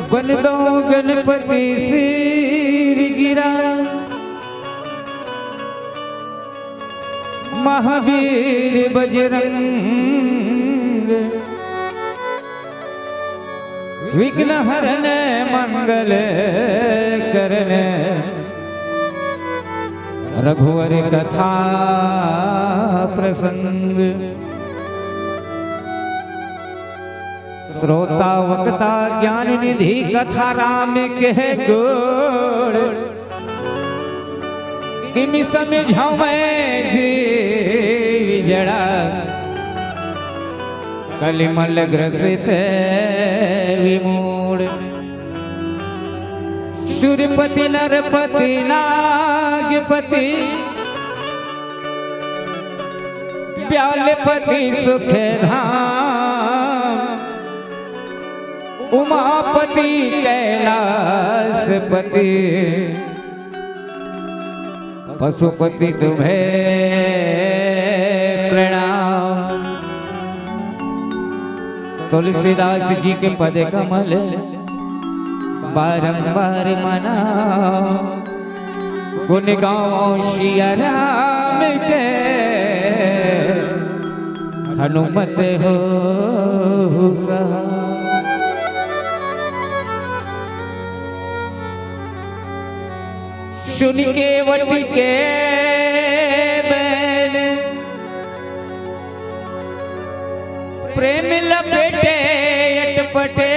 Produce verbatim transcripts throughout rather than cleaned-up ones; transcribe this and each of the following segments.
बन दो गणपति सिर गिरा, महावीर बजरंग, विघ्न हरन मंगल करन, रघुवर कथा प्रसंग। श्रोता वक्ता ज्ञान निधि कथा राम के गोड़, किमि समझावै जीव जड़ा, कलिमल ग्रसित विमूढ़। सुरपति नरपति नागपति, प्यालपति सुख धाम, उमापति कैलासपति, पशुपति तुम्हें प्रणाम। तुलसीदास जी के पद कमल बारंबार मनाओ, गुण गाओ सिया राम के, हनुमत हो सहाय। सुनि केवट के बैन, प्रेम लपेटे अटपटे,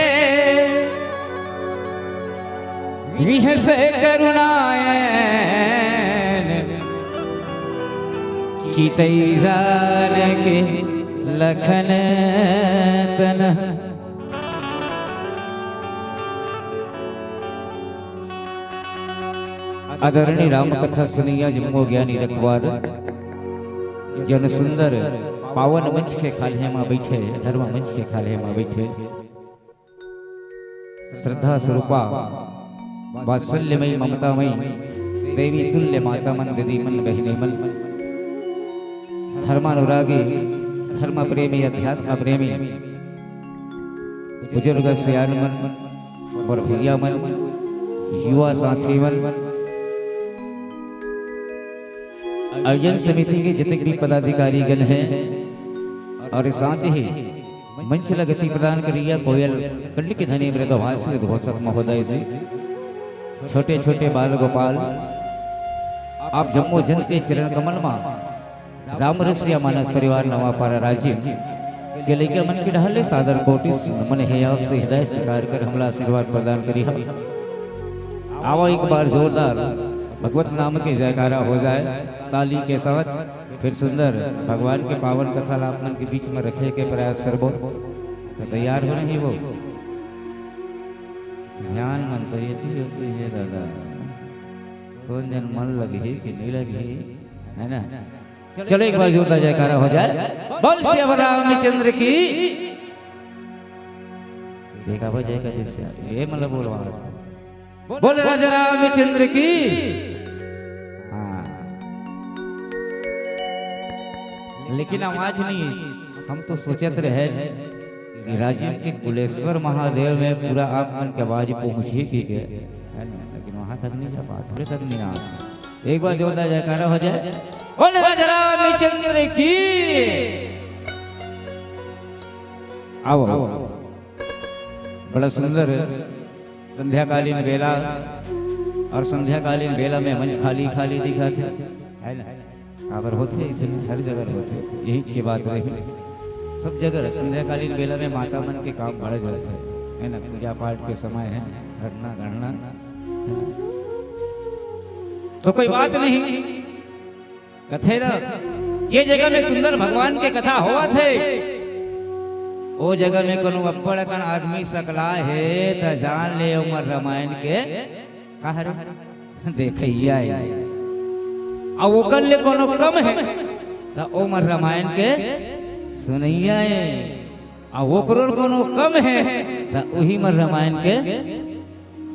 विहसे करुणाएन, चितई जानकी लखन तन। आदरणीय राम कथा सुनैया जम्मो ज्ञानी रखवार, जन सुंदर पावन मंच के खाल्हे म बइठे, धर्म मंच के खाल्हे म बइठे, श्रद्धा स्वरूपा, वात्सल्यमयी, ममतामयी, देवी तुल्य माता मन, दीदी मन, बहिनी मन, धर्मानुरागी, धर्म प्रेमी, अध्यात्म प्रेमी, बुजुर्ग सियान मन, मोर भैया मन, युवा साथी मन, आयोजन समिति के जितने भी पदाधिकारी गण हैं और साथ ही मंच ल गति प्रदान करइया कोयल कंड के धनी मृदुभाषी उद्घोषक महोदय जी, छोटे छोटे बाल गोपाल, आप जम्मो जन के चरण कमल मा राम रसिया मानस परिवार नवापारा राजिम के लइका मन के डहर ले सादर कोटि नमन हे। आप से हृदय स्वीकार कर हमला आशीर्वाद प्रदान करिहा। आवा एक बार जोरदार भगवत नाम के जयकारा हो जाए ताली के साथ। फिर सुंदर भगवान के पावन कथा ला आप मन के बीच में रखे के प्रयास करबो। तो तैयार हो नहीं वो? ध्यान मन करिए, तू, तू ये दादा। कौन जन मन लगी कि नहीं लगी, है ना? चलो एक बार जोरदार जयकारा हो जाए। बोल सियावर रामचंद्र की। देखा भाई जय का जिससे ये मतलब बोलो आवाज। बोल राजा रामचंद्र की। हाँ। लेकिन आवाज नहीं, हम तो सोचत रहे कि राजिम के कुलेश्वर महादेव में पूरा आप मन के आवाज पहुंची कि के, है ना? लेकिन वहां तक नहीं जा पाए, थोड़े तक नहीं आ। एक बार जोरदार जयकारा हो जाए। बोल राजा रामचंद्र की। आओ, आओ। बड़ा सुंदर संध्याकालीन बेला, और संध्याकालीन बेला में मंच खाली खाली दिखा थे, है ना? अगर होते इसमें हर जगह होते, यही की बात रही। सब जगह संध्याकालीन बेला में माता मन के काम बढ़ जाते, है ना? पूजा पाठ के समय है, घटना गणना, है ना? तो कोई बात नहीं। कथे ना, ये जगह में सुंदर भगवान के कथा होवत हे, ओ जगह में कोनो अब्बड़ अकन आदमी सकला हे, त जान ले ओमर रामायण के कहानी देखइया हे। अउ ओकर ले कोनो कम हे, त ओमर रामायण के सुनइया हे। अउ ओकरो कोनो कम हे, त उही मर रामायण के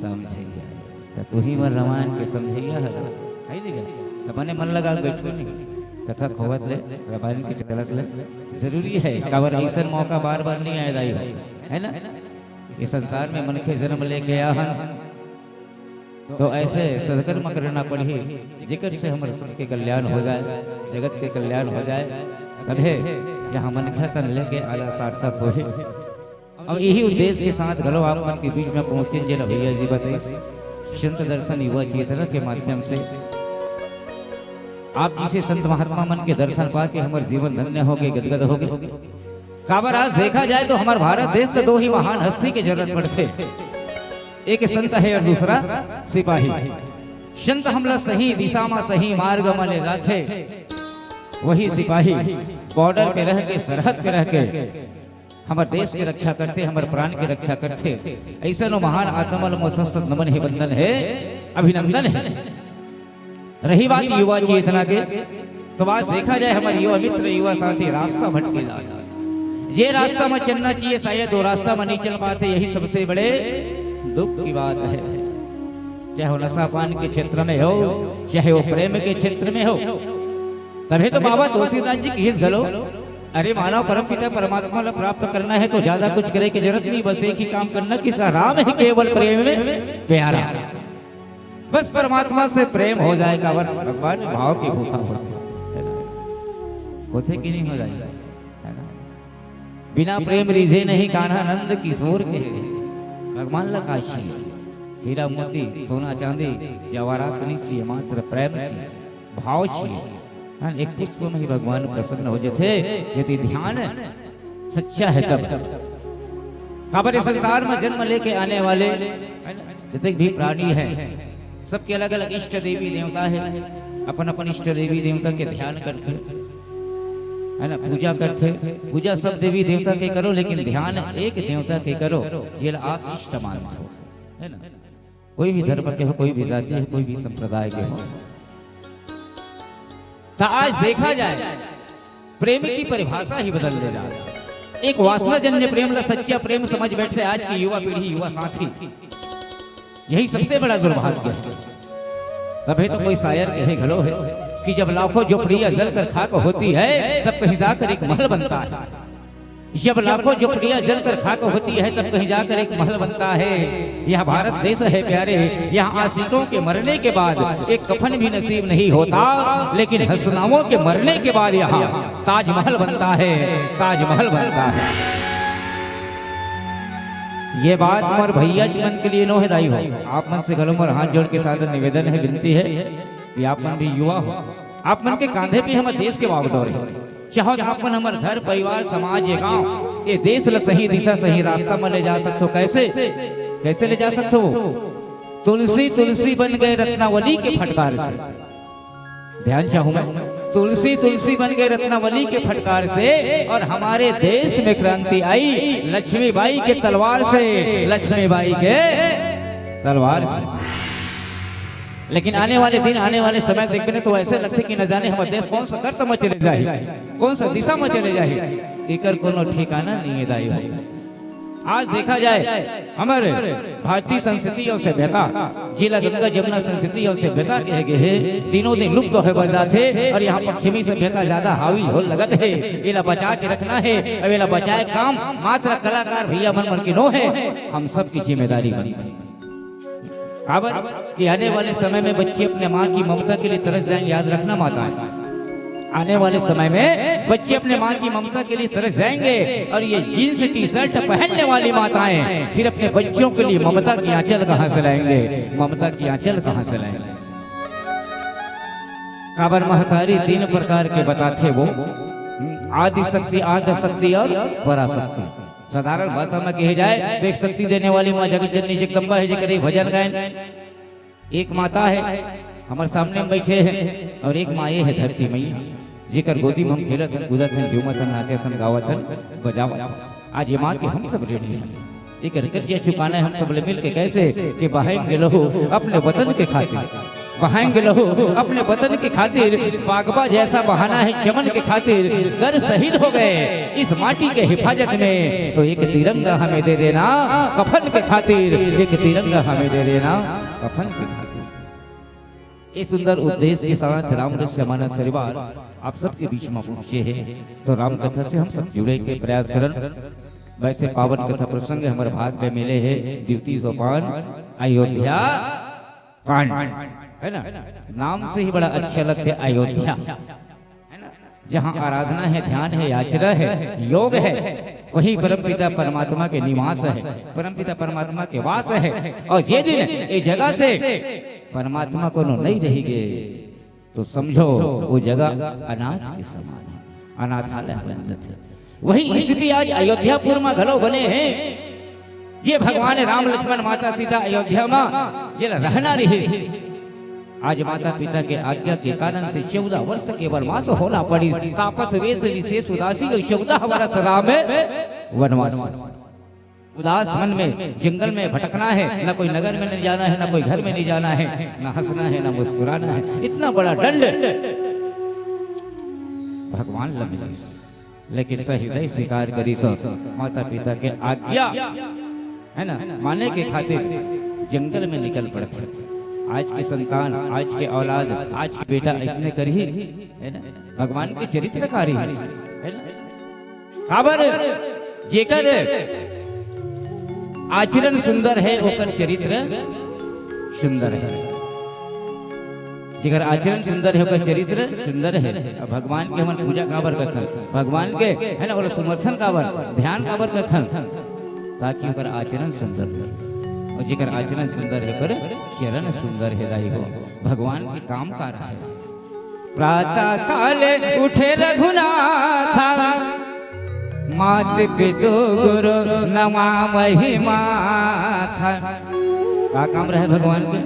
समझइया। त तुही मन रामायण के समझइया हर, है नहीं गा? त बने मन लगा के बैठो नहीं। कथा खोवत ले, रामायण के चलत ले, जरूरी है। काबर ऐसन मौका बार-बार नहीं आए दाई हो, है ना? ये संसार में मनखे जन्म लेके आए हन, तो ऐसे सदकर्म करना पड़ही, जेकर से हमर सबके कल्याण हो जाए, जगत के कल्याण हो जाए, तभे यहाँ मनखे तन लेके आला सार्थक होही। अब यही उद्देश्य के साथ घलो आप मन के बीच में पहुंचे, जेला भैया जी बताइस, संत दर्शन युवा चेतना के माध्यम से आप जैसे संत महात्मा मन के दर्शन पाके हमर जीवन धन्य होगे, गदगद होगे। काबर आज देखा जाए तो हमर भारत देश तो दो ही महान हस्ती के जरूरत पड़थे, एक संत हे और दूसरा सिपाही। संत हमला सही दिशा म, सही मार्ग म ले जाथे, वही सिपाही बॉर्डर पे रह के, सरहद पे रह के हमर देश के रक्षा करथे, हमर प्राण के रक्षा करथे। अइसन ओ महान आत्मा ल मोर सशक्त नमन हे, वंदन हे, अभिनंदन हे। रही बात युवा चेतना के, तो आज देखा जाए हमर युवा मित्र, युवा साथी रास्ता भटके जात हे। जे रास्ता म चलना चाहिए, शायद वो रास्ता म नहीं चल पाथे, यही सबसे बड़े दुख की बात हे। चाहे वो नशा पान के क्षेत्र में हो, चाहे वो प्रेम के क्षेत्र में हो। तभे तो बाबा तुलसीदास जी कहिस घलो, अरे मानव, परम पिता परमात्मा ला प्राप्त करना हे तो ज्यादा कुछ करे के जरूरत नहीं, बस एक ही काम करना कि सा राम ही केवल प्रेम में प्यारा। बस परमात्मा से प्रेम हो जाए, काबर भगवान भाव के भूखा होथे, हे ना? होथे कि नहीं हो जाए, हे ना? बिना प्रेम रीझे नहीं कान्हा नंद किशोर के। भगवान ला का चाहिए? हीरा मोती, सोना चांदी, जवाहरात नहीं चाहिए, मात्र प्रेम चाहिए, भाव चाहिए। हाँ, एक पुष्प में ही भगवान प्रसन्न हो जाथे, यदि ध्यान सच्चा हे तब। काबर ये संसार में जन्म लेके आने वाले जतक भी प्राणी हे, सबके अलग-अलग इष्ट देवी देवता हे, अपन-अपन इष्ट देवी देवता के ध्यान करथे, हे ना, पूजा करथे। पूजा सब देवी देवता के करो, लेकिन ध्यान एक देवता के करो, जेला आप इष्ट मानथो, हे ना। कोई भी धर्म के हो, कोई भी जाति हो, कोई भी संप्रदाय के हो, त आज देखा जाए, प्रेम की परिभाषा ही बदल दे जात हे। एक वासनाजन्य प्रेम ला सच्चा प्रेम समझ बैठथे आज की युवा पीढ़ी, युवा साथी। यही सबसे बड़ा दुर्भाग्य हे। तभे तो कोई शायर कहे घलो हे कि जब लाखों झोपड़ियां जलकर खाक होती है, तब कहीं जाकर एक महल बनता है। जब लाखों झोपड़ियां जलकर खाक होती है, तब कहीं जाकर एक महल बनता है। यह भारत देश है प्यारे, यहाँ आशिकों के मरने के बाद एक कफन भी नसीब नहीं होता, लेकिन हसीनाओं के मरने के बाद यहाँ ताजमहल बनता है, ताजमहल बनता है। ये बात मोर भैया जी मन के लिए नो हे दाई हो, आप मन से घलो मोर हाथ जोड़ के सादर निवेदन हे, विनती हे कि आप मन भी युवा हो, आप मन के कांधे पे हमर देश के बागडोर हे। चाहो तो आप मन हमर घर, परिवार, समाज, ये गांव, ये देश ल सही दिशा, सही रास्ता म ले जा सकथो। कैसे, कैसे ले जा सकथो? तुलसी, तुलसी बन गए रत्नावली के फटकार से। ध्यान चाहूं मैं, तुलसी, तुलसी बन गए रत्नावली के फटकार से, और हमारे देश में क्रांति आई लक्ष्मीबाई के तलवार से, लक्ष्मीबाई के तलवार से। लेकिन आने वाले दिन, आने वाले समय देखबे ना, तो ऐसे लगथे कि न जाने हमर देश कौन सा गर्त म चले जाही, कौन सा दिशा म चले जाही, एकर कोनो ठिकाना नहीं हे दाई हो। आज देखा जाए, हमर भारतीय संस्कृति और सभ्यता, जेला गंगा जमुना संस्कृति और सभ्यता कहे गे हे, दिनों दिन लुप्त होए बर जाथे, और यहाँ पश्चिमी सभ्यता ज्यादा हावी हो लगत हे। एला बचा के रखना हे, अब एला बचाए काम मात्र कलाकार भैया मन मन के नो हे, हम सब की जिम्मेदारी बनथे। काबर कि आने वाले समय में बच्चे अपने माँ की ममता के लिए तरस जाएंगे, याद रखना माताएं। आने वाले समय में बच्चे अपने माँ की ममता के लिए तरस जाएंगे, और ये जींस टी शर्ट पहनने वाली माताएं फिर अपने बच्चों के लिए ममता की आंचल कहाँ से लाएंगे? ममता की आंचल कहाँ से लाएंगे? काबर महतारी तीन प्रकार के बताथे वो, आदि शक्ति, आद्य शक्ति और पराशक्ति। साधारण भाषा में कहे जाए तो एक शक्ति देने वाली माँ जगत जननी जगदम्बा हे, जेकर एक भजन गायन। एक माता हे हमर सामने में बैठे हे, और एक माँ ये हे धरती मैया, जेकर गोदी में हम खेलत हन, कूदत हन, झूमत हन, नाचत हन, गावत हन, बजावत हन। आज ये माँ के हम सब ऋणी हन। एकर कर्जा चुकाना हे हम सब ले मिल के। कैसे? कि बहाएंगे लहू अपने वतन के खातिर, बहाएंगे लहू अपने वतन के खातिर। बागबा जैसा बहाना है चमन के खातिर, गर शहीद हो गए इस माटी के हिफाजत में, तो एक तिरंगा हमें दे देना कफन के खातिर, एक तिरंगा हमें दे देना कफन के खातिर। इस सुंदर उद्देश्य के साथ राम रस मानस परिवार आप सबके बीच में पहुंचे हैं, तो राम कथा से हम सब जुड़े के प्रयास करन। वैसे पावन कथा प्रसंग हमर भाग में मिले हे द्वितीय सोपान अयोध्या कांड, है ना? नाम से ही बड़ा अच्छा लगथे अयोध्या, है ना? जहाँ आराधना है, ध्यान है, याचना है, योग है, वही परमपिता परमात्मा के निवास है, परमपिता परमात्मा के वास है। और जे दिन ये जगह से परमात्मा कोनो नहीं रहिगे, तो समझो वो जगह अनाथ के समान है, अनाथालय बन जाथे। वही स्थिति आज अयोध्यापुर में घलो बने हे। ये भगवान राम, लक्ष्मण, माता सीता अयोध्या में जेला रहना रहिस, आज माता पिता के आज्ञा के कारण से चौदह वर्ष के वनवास होना पड़िस। तापस वेस विशेष उदासी, और चौदह वर्ष राम वनवास। उदास मन में जंगल में भटकना है, ना कोई नगर में नहीं जाना है, ना कोई घर में नहीं जाना है, ना हंसना है, ना मुस्कुराना है। इतना बड़ा दंड भगवान ला मिलिस, लेकिन सहृदय स्वीकार करिस। माता पिता के आज्ञा, है ना, माने के खातिर जंगल में निकल पड़थे। आज की संतान, आज के औलाद, आज के बेटा अइसने करही, है ना? भगवान के चरित्र का रहिस, है ना? काबर, जेकर आचरण सुंदर है, ओकर चरित्र सुंदर है। जेकर आचरण सुंदर है, ओकर चरित्र सुंदर है। अब भगवान के हमन पूजा काबर करथन? भगवान के, है ना, ओला समर्थन काबर, ध्यान काबर करथन? ताकि ओकर आचरण सुंदर रहे। और जेकर आचरण सुंदर है, ओकर चरण सुंदर है, दाई हो। भगवान के काम का रहा है? प्रातः काले उठे रघुनाथा, मात पितु गुरु नमामहि माथा। का काम रहे भगवान के?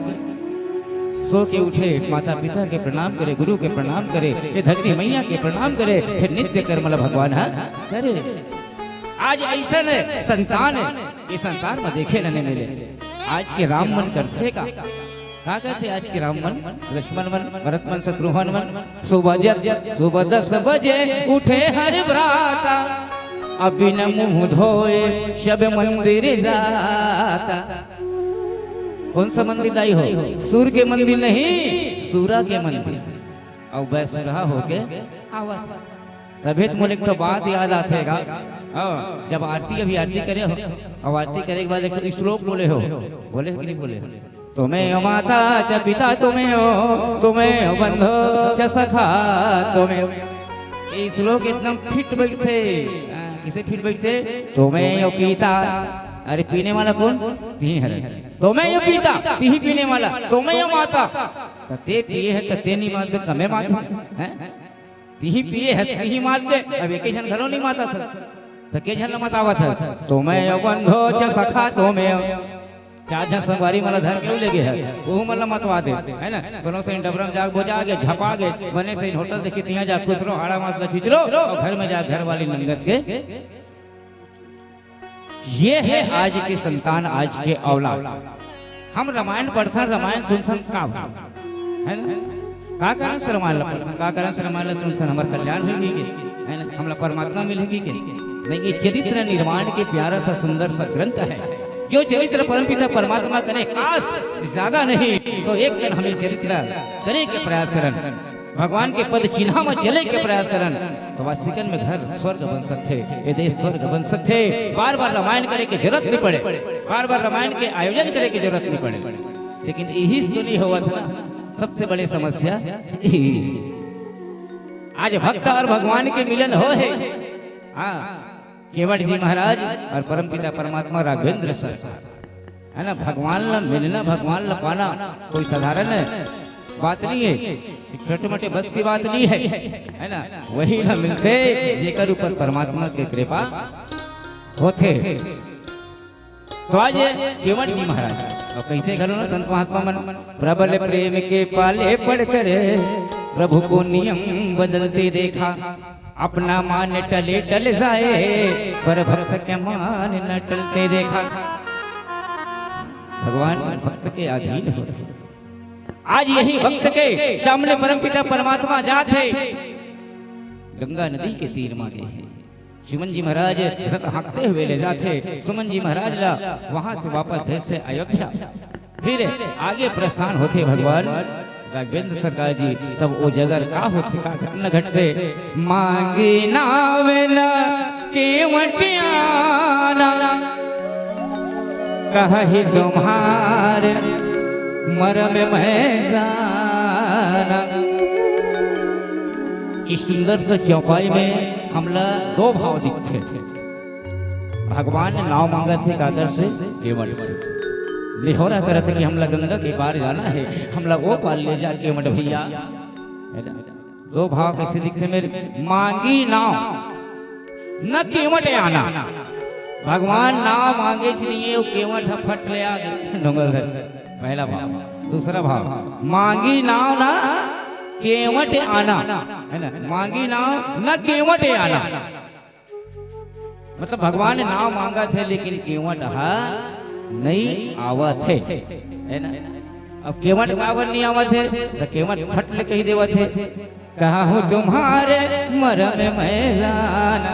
सो के उठे, माता पिता के प्रणाम करे, गुरु के प्रणाम करे, ये धरती मैया के प्रणाम करे, फिर नित्य कर्म ला भगवान ह करे। आज अइसन संतान ये संसार में देखे ल नइ मिले। आज के राम मन करथे का? का करथे आज के राम मन, लक्ष्मण मन, भरत मन, शत्रुघ्न मन? सुबह, सुबह दस बजे उठे हर भ्राता, अबिन मुंह धोए सब मंदिर जाता। कौन सा मंदिर, दाई हो? सूर के मंदिर नहीं, सूरा के मंदिर। अउ बैसुरहा होके आवत। तभे तो मोला एक ठो बात याद आथे गा। हाँ, जब आरती, अभी आरती करे हो, अब आरती करे के बाद एक ठो श्लोक बोले हो, बोले हो कि नहीं बोले हो? त्वमेव माता च पिता त्वमेव, त्वमेव बंधो च सखा त्वमेव। ये श्लोक एकदम फिट बैठथे। हाँ, किसे फिट बैठथे? त्वमेव पीता। अरे, पीने वाला कौन? तिही हरे। त्वमेव पीता, तिही पीने वाला। त्वमेव माता, त ते पिए हे, त ते नहीं मातबे, त मैं मातहूं, हैं? तिही पिए हे, तिही मातबे। अब एके झन घलो नहीं मातत हे, त के झन ल मतवावत हे? त्वमेव बंधो च सखा त्वमेव। चार झन संगवारी मन ल धर के ले गे हे, ओहू मन ल मतवा दे, है ना? कोनो से डबरा म जाके बोजा गे, झपा गे, बने से होटल देखी, तिहां जा खुश रहो, हाड़ा मांस ल छींच लो, अउ घर में जा घर वाली नंगत के ये हे आज के संतान, आज के औलाद। हम रामायण पढ़थन, रामायण सुनथन, का होय? है ना? का कारण से रामायण ला पढ़थन, का कारण से रामायण ला सुनथन? हमर कल्याण होही के, है ना? हमला परमात्मा मिलही के। नहीं, ये चरित्र निर्माण के प्यारा सा, सुंदर सा ग्रंथ है। जो चरित्र परमपिता परमात्मा करे, काश ज्यादा नहीं तो एक दिन हम ये चरित्र करे के प्रयास करन। भगवान के पद चिन्हा म चले के प्रयास करन, तो वास्तविकन में घर स्वर्ग बन सकथे, ये देश स्वर्ग बन सकथे। बार-बार रामायण करे के जरूरत नहीं पड़े, बार-बार रामायण के आयोजन करे के जरूरत नहीं पड़े। लेकिन यही तो नहीं होवत ना, सबसे बड़े समस्या यही। आज भक्त और भगवान के मिलन हो हे। हाँ, केवट जी महाराज और परमपिता परमात्मा राघवेंद्र सरकार, है ना? भगवान ला मिलना, भगवान ला पाना कोई साधारण बात नहीं है, एक छोटे मोटे बस की बात नहीं है, है ना? वही ला मिलथे जेकर ऊपर परमात्मा के कृपा होथे। तो आज ये केवट जी महाराज, अउ कहिथे घलो ना संत महात्मा मन, प्रबल प्रेम के पाले पड़कर प्रभु को नियम बदलते देखा, अपना मान टले टल जाए, पर भक्त के मान न टलते देखा। भगवान भक्त के अधीन होथे। आज यही भक्त के सामने परमपिता परमात्मा जात हे, गंगा नदी के तीर मा गे हे। सुमन जी महाराज रथ हाँकते हुए ले जाथे सुमन जी महाराज ला, वहां से वापस भेजथे अयोध्या। फिर आगे प्रस्थान होथे भगवान राघवेंद्र सरकार जी, तब वो जगह का होथे, का घटना घटथे? मांगी नाव न केवट आना, कहा ही तुम्हारे मरम मैं जाना। इस सुंदर से चौपाई में हमला दो भाव दिखथे। भगवान ने नाव मांगथे काकर से? केवट से। निहोरा करथे कि हमला गंगा के पार जाना हे, हमला वो पार ले जा केवट भैया, है ना? दो भाव कइसे दिखथे मेर? मांगी नाव न केवट आना। भगवान नाव मांगेच नइ हे, वो केवट ह फट ले आ गे डोंगरगढ़। पहला भाव। दूसरा भाव, मांगी नाव न केवट आना, है ना? मांगी नाव न केवट आना। मतलब भगवान ने नाव मांगथे, लेकिन केवट ह नइ आवत हे, है ना? अब केवट काबर नइ आवत हे, त केवट फट ले कहि देवत हे, कहा हूँ तुम्हारे मरम मैं जाना,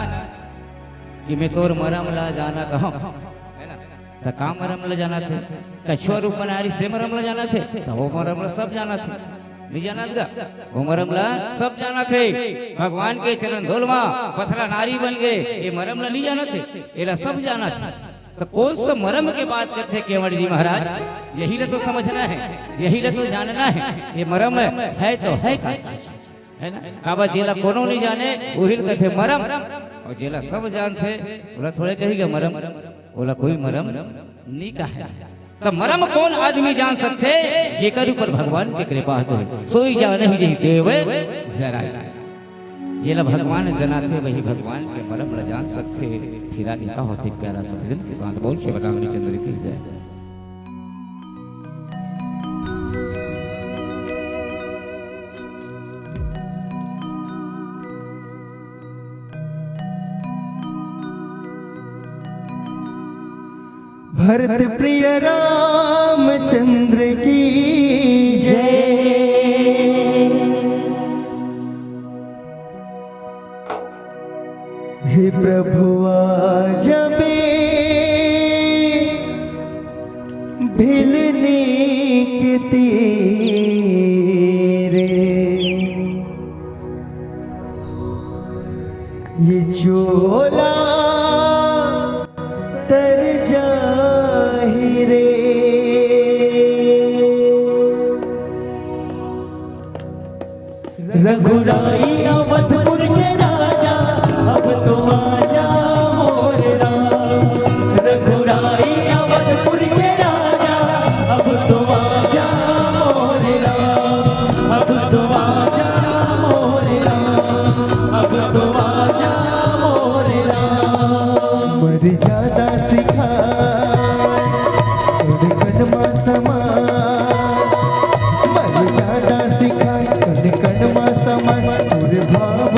कि मैं तोर मरम ला जानत हँव, है ना? त का मरम ला जानत हे? कछुआ रूप बनारी से मरम ला जानत हे, त वो मरम ला सब जानत हे। नइ जानत गा? वो मरम ला सब जानत हे। भगवान के चरण धूल मा पथरा नारी बन गे, ये मरम ला नइ जानत हे, एला सब जानत हे। त कोन सा मरम के बात करथे केवट जी महाराज? यही ला तो समझना हे, यही ला तो जानना हे। ये मरम हे तो हे का चीज? है ना? काबर जेला कोनो नइ जाने, उही ल कथे मरम, अउ जेला सब जानथे, ओला थोड़े कही गा मरम, ओला कोई मरम नइ कहे। त मरम कोन आदमी जान सकथे? जेकर ऊपर भगवान के कृपा होय, सोई जानहि जहि देव जराई। जेला भगवान जनाथे, वही भगवान के मरम ल जान सकथे। फिर आगे का होथे प्यारा सज्जन के साथ बोल शिव राम चंद्र की जय। भरत प्रिय रामचंद्र की जय। हे प्रभु आज बे भिलनी के तीरे, ये चोला तर जाहि रे। रघुराई अवधपुर के राजा, अब तो आजा मोरे राम। रघुराई अवधपुर के राजा, अब तो आजा मोरे राम। अब तो आजा मोरे राम। अब तो आजा मोरे राम। मर जाना सिखा, कन कन मा समा। मर जाना सिखा, कन कन मा समा। तोर भाव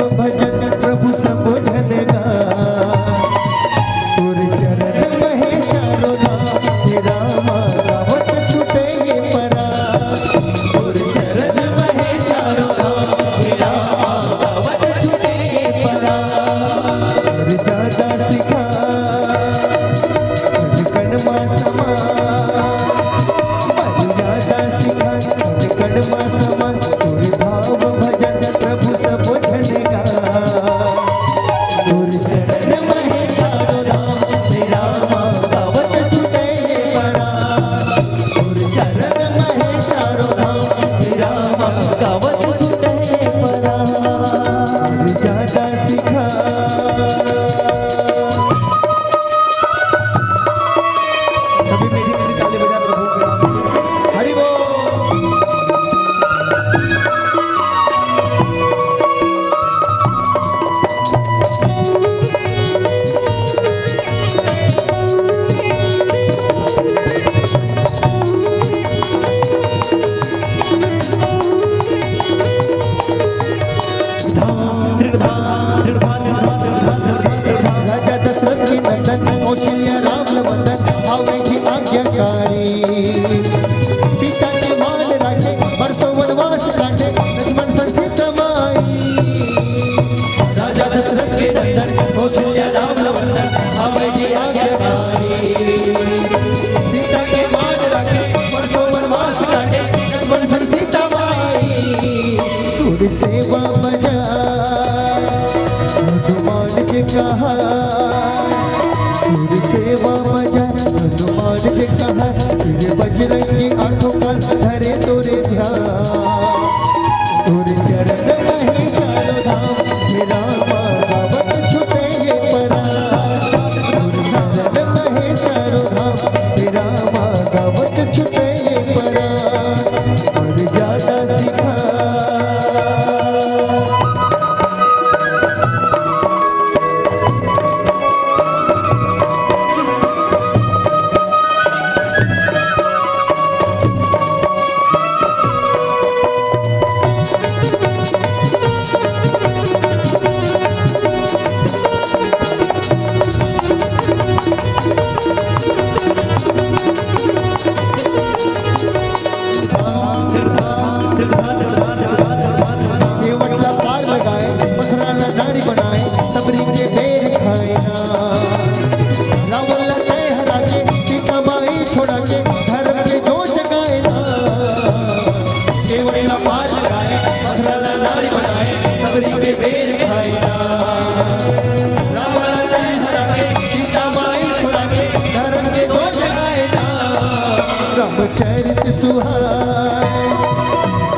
रामचरित सुहाए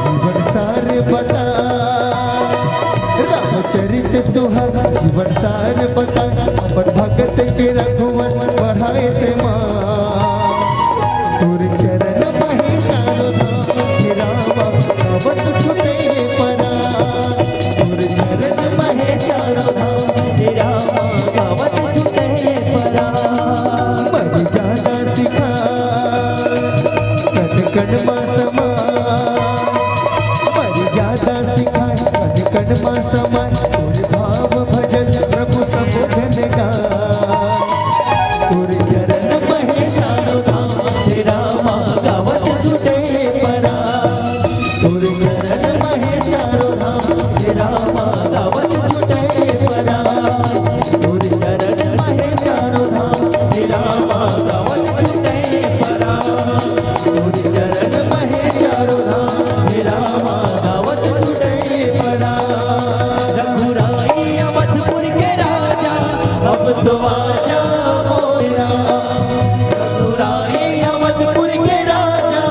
जीवन सार बता, रामचरित सुहाए जीवन सार बता, अपन भगत के रघुवन बढ़ाए ते मा। तोर चरण महे चारों धाम, हे रामा, गावत छूटे परा। तोर चरण महे चारों धाम, हे रामा, गावत छूटे परा। मर जाना सिखा कण कण मा समा, मर जाना सिखा कण कण मा समा। तोर भाव भजन प्रभु सब जन गा। तोर चरण महे चारों धाम, हे रामा, गावत छूटे परा। तोर चरण महे चारों धाम, हे रामा, गावत छूटे परा। तोर चरण महे चारों धाम, हे रामा, गावत छूटे परा। तोर चरण महे चारों धाम, हे रामा, गावत छूटे परा। रघुराई अवधपुर के राजा, अब तो आजा मोरे राम। रघुराई अवधपुर के राजा,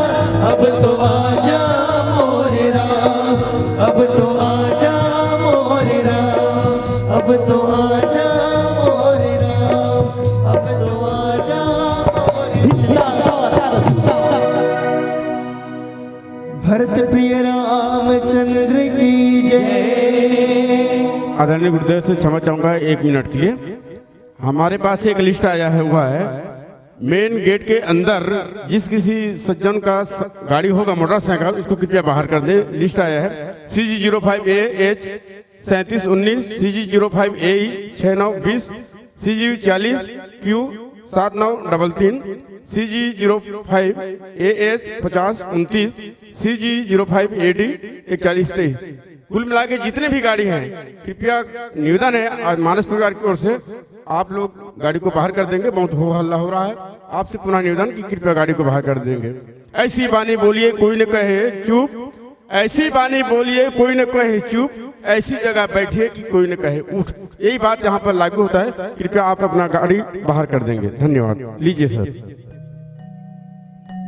अब तो आजा मोरे राम। अब तो आजा मोरे राम, अब तो आजा मोरे राम, अब तो आजा मोरे राम। भरत प्रिय रामचंद्र की जय। आदरणीय गुरुदेव से क्षमा चाहूंगा एक मिनट के लिए। हमारे पास एक लिस्ट आया है, हुआ है, मेन गेट के अंदर जिस किसी सज्जन का स-, गाड़ी होगा, मोटरसाइकिल, उसको कृपया बाहर कर दे। लिस्ट आया है, सी जी जीरो फाइव ए एच सैंतीस उन्नीस, सी जी जीरो फाइव ए ई छः नौ बीस, सी जी चालीस क्यू सात नौ डबल तीन, सी जी जीरो फाइव ए एच पचास उनतीस, सी जी जीरो फाइव ए डी इकतालीस तेईस। कुल मिला के जितने भी गाड़ी हैं, कृपया निवेदन है, आज मानस परिवार की ओर से आप लोग गाड़ी को बाहर कर देंगे। बहुत हो हल्ला हो रहा है, आपसे पुनः निवेदन कि कृपया गाड़ी को बाहर कर देंगे। ऐसी बानी बोलिए कोई न कहे चुप, ऐसी बानी बोलिए कोई न कहे चुप, ऐसी जगह बैठिए कि कोई न कहे उठ। यही बात यहाँ पर लागू होता है। कृपया आप अपना गाड़ी बाहर कर देंगे। धन्यवाद। लीजिए सर।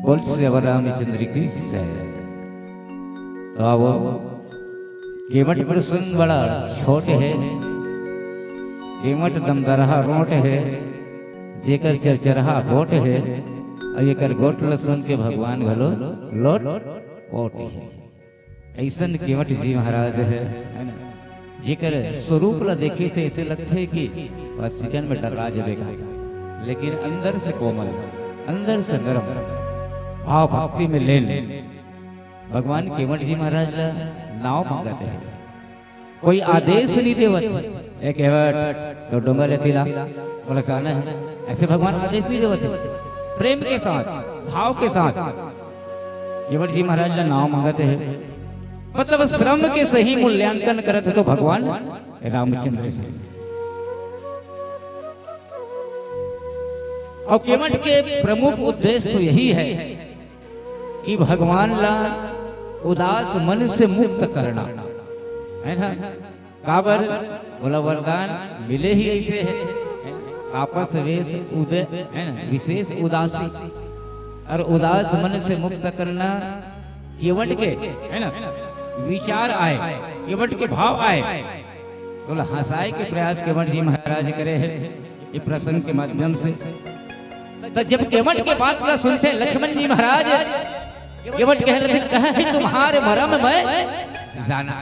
बोल सेवा रामचंद्र की जय। तो आवो, केवट प्रसंग बड़ा छोट है, केवट दमदरहा रोट है, जेकर चरचरहा गोट है, अउ एकर गोट ल सुन के भगवान घलो लोट पोट है। अइसन केवट जी महाराज है, है ना? जेकर स्वरूप ला देखे से ऐसे लगथे कि बस सिकन में टकरा जबे का, लेकिन अंदर से कोमल, अंदर से नरम, भाव भक्ति में लीन। भगवान केवट जी महाराज ला नाव मांगत है, कोई आदेश नहीं देवत। "ए केवट, तो डोंगर ले तिला, बोला जाना है।" ऐसे भगवान आदेश नहीं देवत है, प्रेम के साथ, भाव के साथ। केवट जी महाराज ला नाव मांगत है, मतलब श्रम के सही मूल्यांकन करत है तो भगवान रामचंद्र से। और केवट के प्रमुख उद्देश्य तो यही है कि भगवान ला उदास मन से मुक्त करना, है ना? काबर? ओला वरदान मिले ही ऐसे है, आपस वेश उदय, है ना, विशेष उदासी। और उदास मन से मुक्त करना, केवट के, है ना, विचार आए, केवट के भाव आए, तो ओला हंसाए के प्रयास केवट जी महाराज करे है ये प्रसंग के माध्यम से। तो जब केवट के बात ला सुनथे लक्ष्मण जी महाराज, केवट कहे लगे, "कह है तुम्हारे मरम मैं जाना।"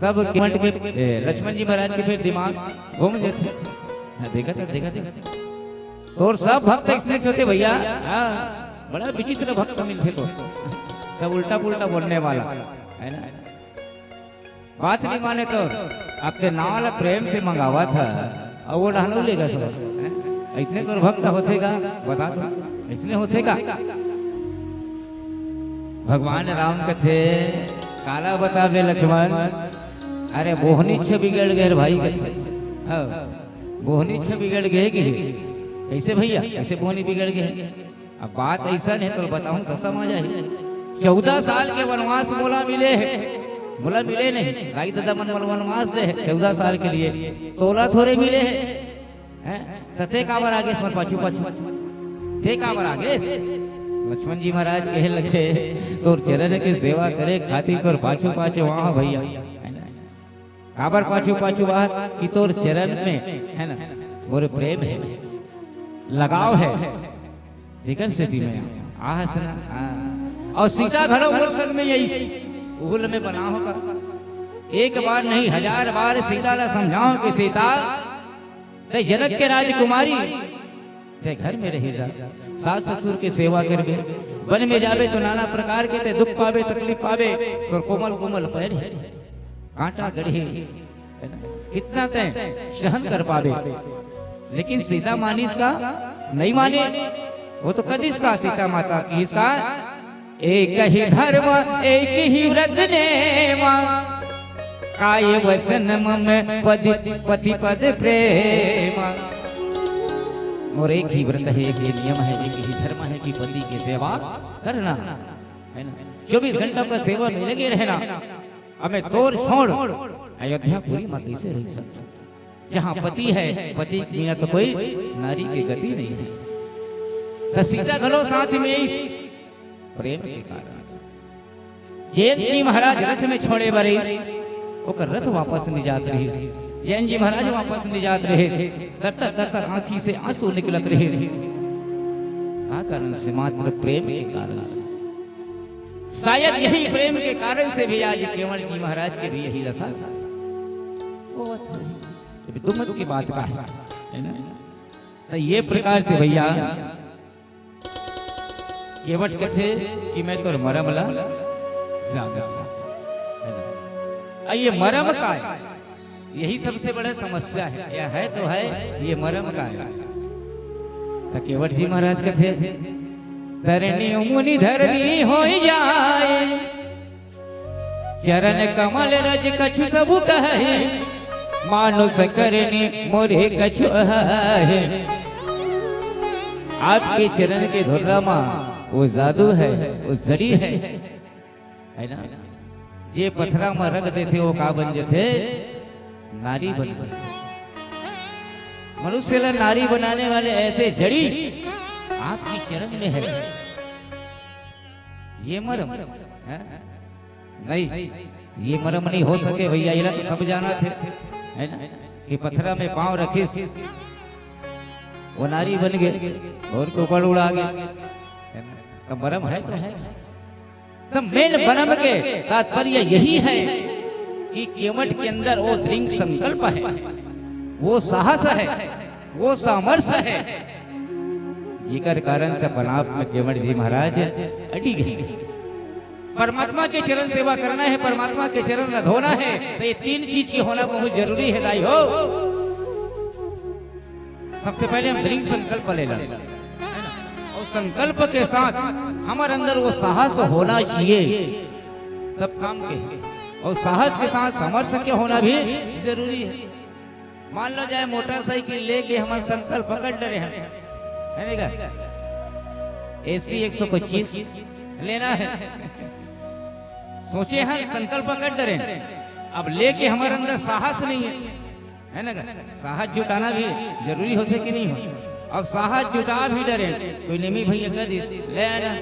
तब केवट के, ए, लक्ष्मण जी महाराज के फिर दिमाग घूम जाथे। हाँ, देखा था, देखा था। तोर सब भक्त इसने सोचे भैया, हाँ, बड़ा विचित्र भक्त मिलथे तो, सब उल्टा पुल्टा बोलने वाला, है ना? बात नहीं माने तो आपके नाव ला प्रेम से मंगावत हे, अउ वो डहनो लेगा सब, हैं? इतने तोर भक्त होथे का, बता तो, इसने होथे का? भगवान राम कथे, "काला बताबे लक्ष्मण, अरे बोहनी छ बिगड़ गे रे भाई," कथे। हाँ, बोहनी छ बिगड़ गे कि, "कैसे भैया, कैसे बोहनी बिगड़ गे?" अब बात अइसन हे, तो बताहूं तो समझ आही। चौदह साल के वनवास मोला मिले हे, मोला मिले नहीं, दाई ददा मन मोला वनवास दे हे चौदह साल के लिए, तोला थोरे मिले हे, हैं? तते काबर आगे मोर पाछू पाछू? ते काबर आगेस? लक्ष्मण जी महाराज कहे लगे, तोर चरण के सेवा करे खातिर तोर पाछू पाछू आंव भैया, है ना? काबर पाछू पाछू आहत कि तोर चरण में, है ना, मोर प्रेम है, लगाव है, तेकर सेती में आहस ना। हाँ। अउ सीता घलो मोर संग में यही उहुल में बनाव का। एक बार नहीं, हजार बार सीता ला समझाव कि सीता, ते जनक के राजकुमारी, ते घर में रही जा, सास ससुर के सेवा करबे, वन में जाबे तो नाना प्रकार के ते दुख पाबे, तकलीफ पाबे, तोर कोमल कोमल पैर हे, कांटा गड़ही, है ना? कितना ते सहन कर पाबे, लेकिन सीता मानिस का? नहीं माने। वो तो कदिस का सीता माता किहिस का, एक ही धर्म, एक ही व्रत नेमा, काय वचन मम पति, पति पद प्रेमा। मोर एक ही व्रत है, एक ही नियम है, एक ही धर्म है कि पति की सेवा करना, है ना? चौबीस घंटों का सेवा में लगे रहना। अब मैं तोर छोड़ अयोध्यापुरी म कइसे रहि सकथंव, जहां पति है, पति के बिना तो कोई नारी के गति नहीं है। त सीता घलो साथ में इस प्रेम के कारण से। जयंत जी महाराज रथ में छोड़े बर आइस, ओकर रथ वापस नहीं जात रहिस। जयंत जी महाराज वापस नहीं जात रहिस, तर तर तर तर आंखी से आंसू निकलत रहिस। का कारण से? मात्र प्रेम के कारण से। शायद यही प्रेम के कारण से भी आज केवट जी महाराज के भी यही दशा होवत होही। अभी दुमत की बात का है, है ना? तो ये प्रकार से भैया केवट कथे कि मैं तोर मरम ला जानत हंव। है ना? आ ये मरम का है? यही सबसे बड़ा समस्या है। क्या है तो है, ये मरम का है? तो केवट जी महाराज कथे, तरनी मुनि धरनी होई जाय, चरण कमल रज कछु सबु कहै, मानुष करनी मोरे कछु अहै। आपके चरण के धुर्रा मा वो जादू है, वो जड़ी है, है ना? जे पथरा मा रख देथे, वो का बन जथे? नारी बन जथे। मनुष्य ला नारी बनाने वाले ऐसे जड़ी आपके चरण में है। ये मरम, हैं? नहीं, ये मरम नहीं हो सके भैया, ये सब जानथे, है ना, कि पथरा में पांव रखिस, वो नारी बन गे अउ कोकड़ उड़ा गे, है ना? तो मरम है तो है। तो मेन मरम के तात्पर्य यही है कि केवट के अंदर वो दृढ़ संकल्प है, वो साहस है, वो सामर्थ्य है, जेकर कारण से अपन आप में केवट जी महाराज अड़ी गए। परमात्मा के चरण सेवा करना है, परमात्मा के चरण ला धोना है, तो ये तीन चीज के होना बहुत जरूरी है दाई हो। सबसे पहले हम दृढ़ संकल्प लेना, है ना? और संकल्प के साथ हमारे अंदर वो साहस होना चाहिए, तब काम के। और साहस के साथ सामर्थ्य के होना भी जरूरी है। मान लो जाए मोटरसाइकिल लेके हमन संकल्प कर डरे हन, है नहीं का? एसपी एक सौ पच्चीस लेना है, सोचे हन, संकल्प कर डरे हन, अब लेके हमारे अंदर साहस नहीं है, है ना का? साहस जुटाना भी जरूरी होथे कि नहीं हो? अब साहस जुटा भी डरे हन, कोई नेमी भैया कह दिस, ले आना,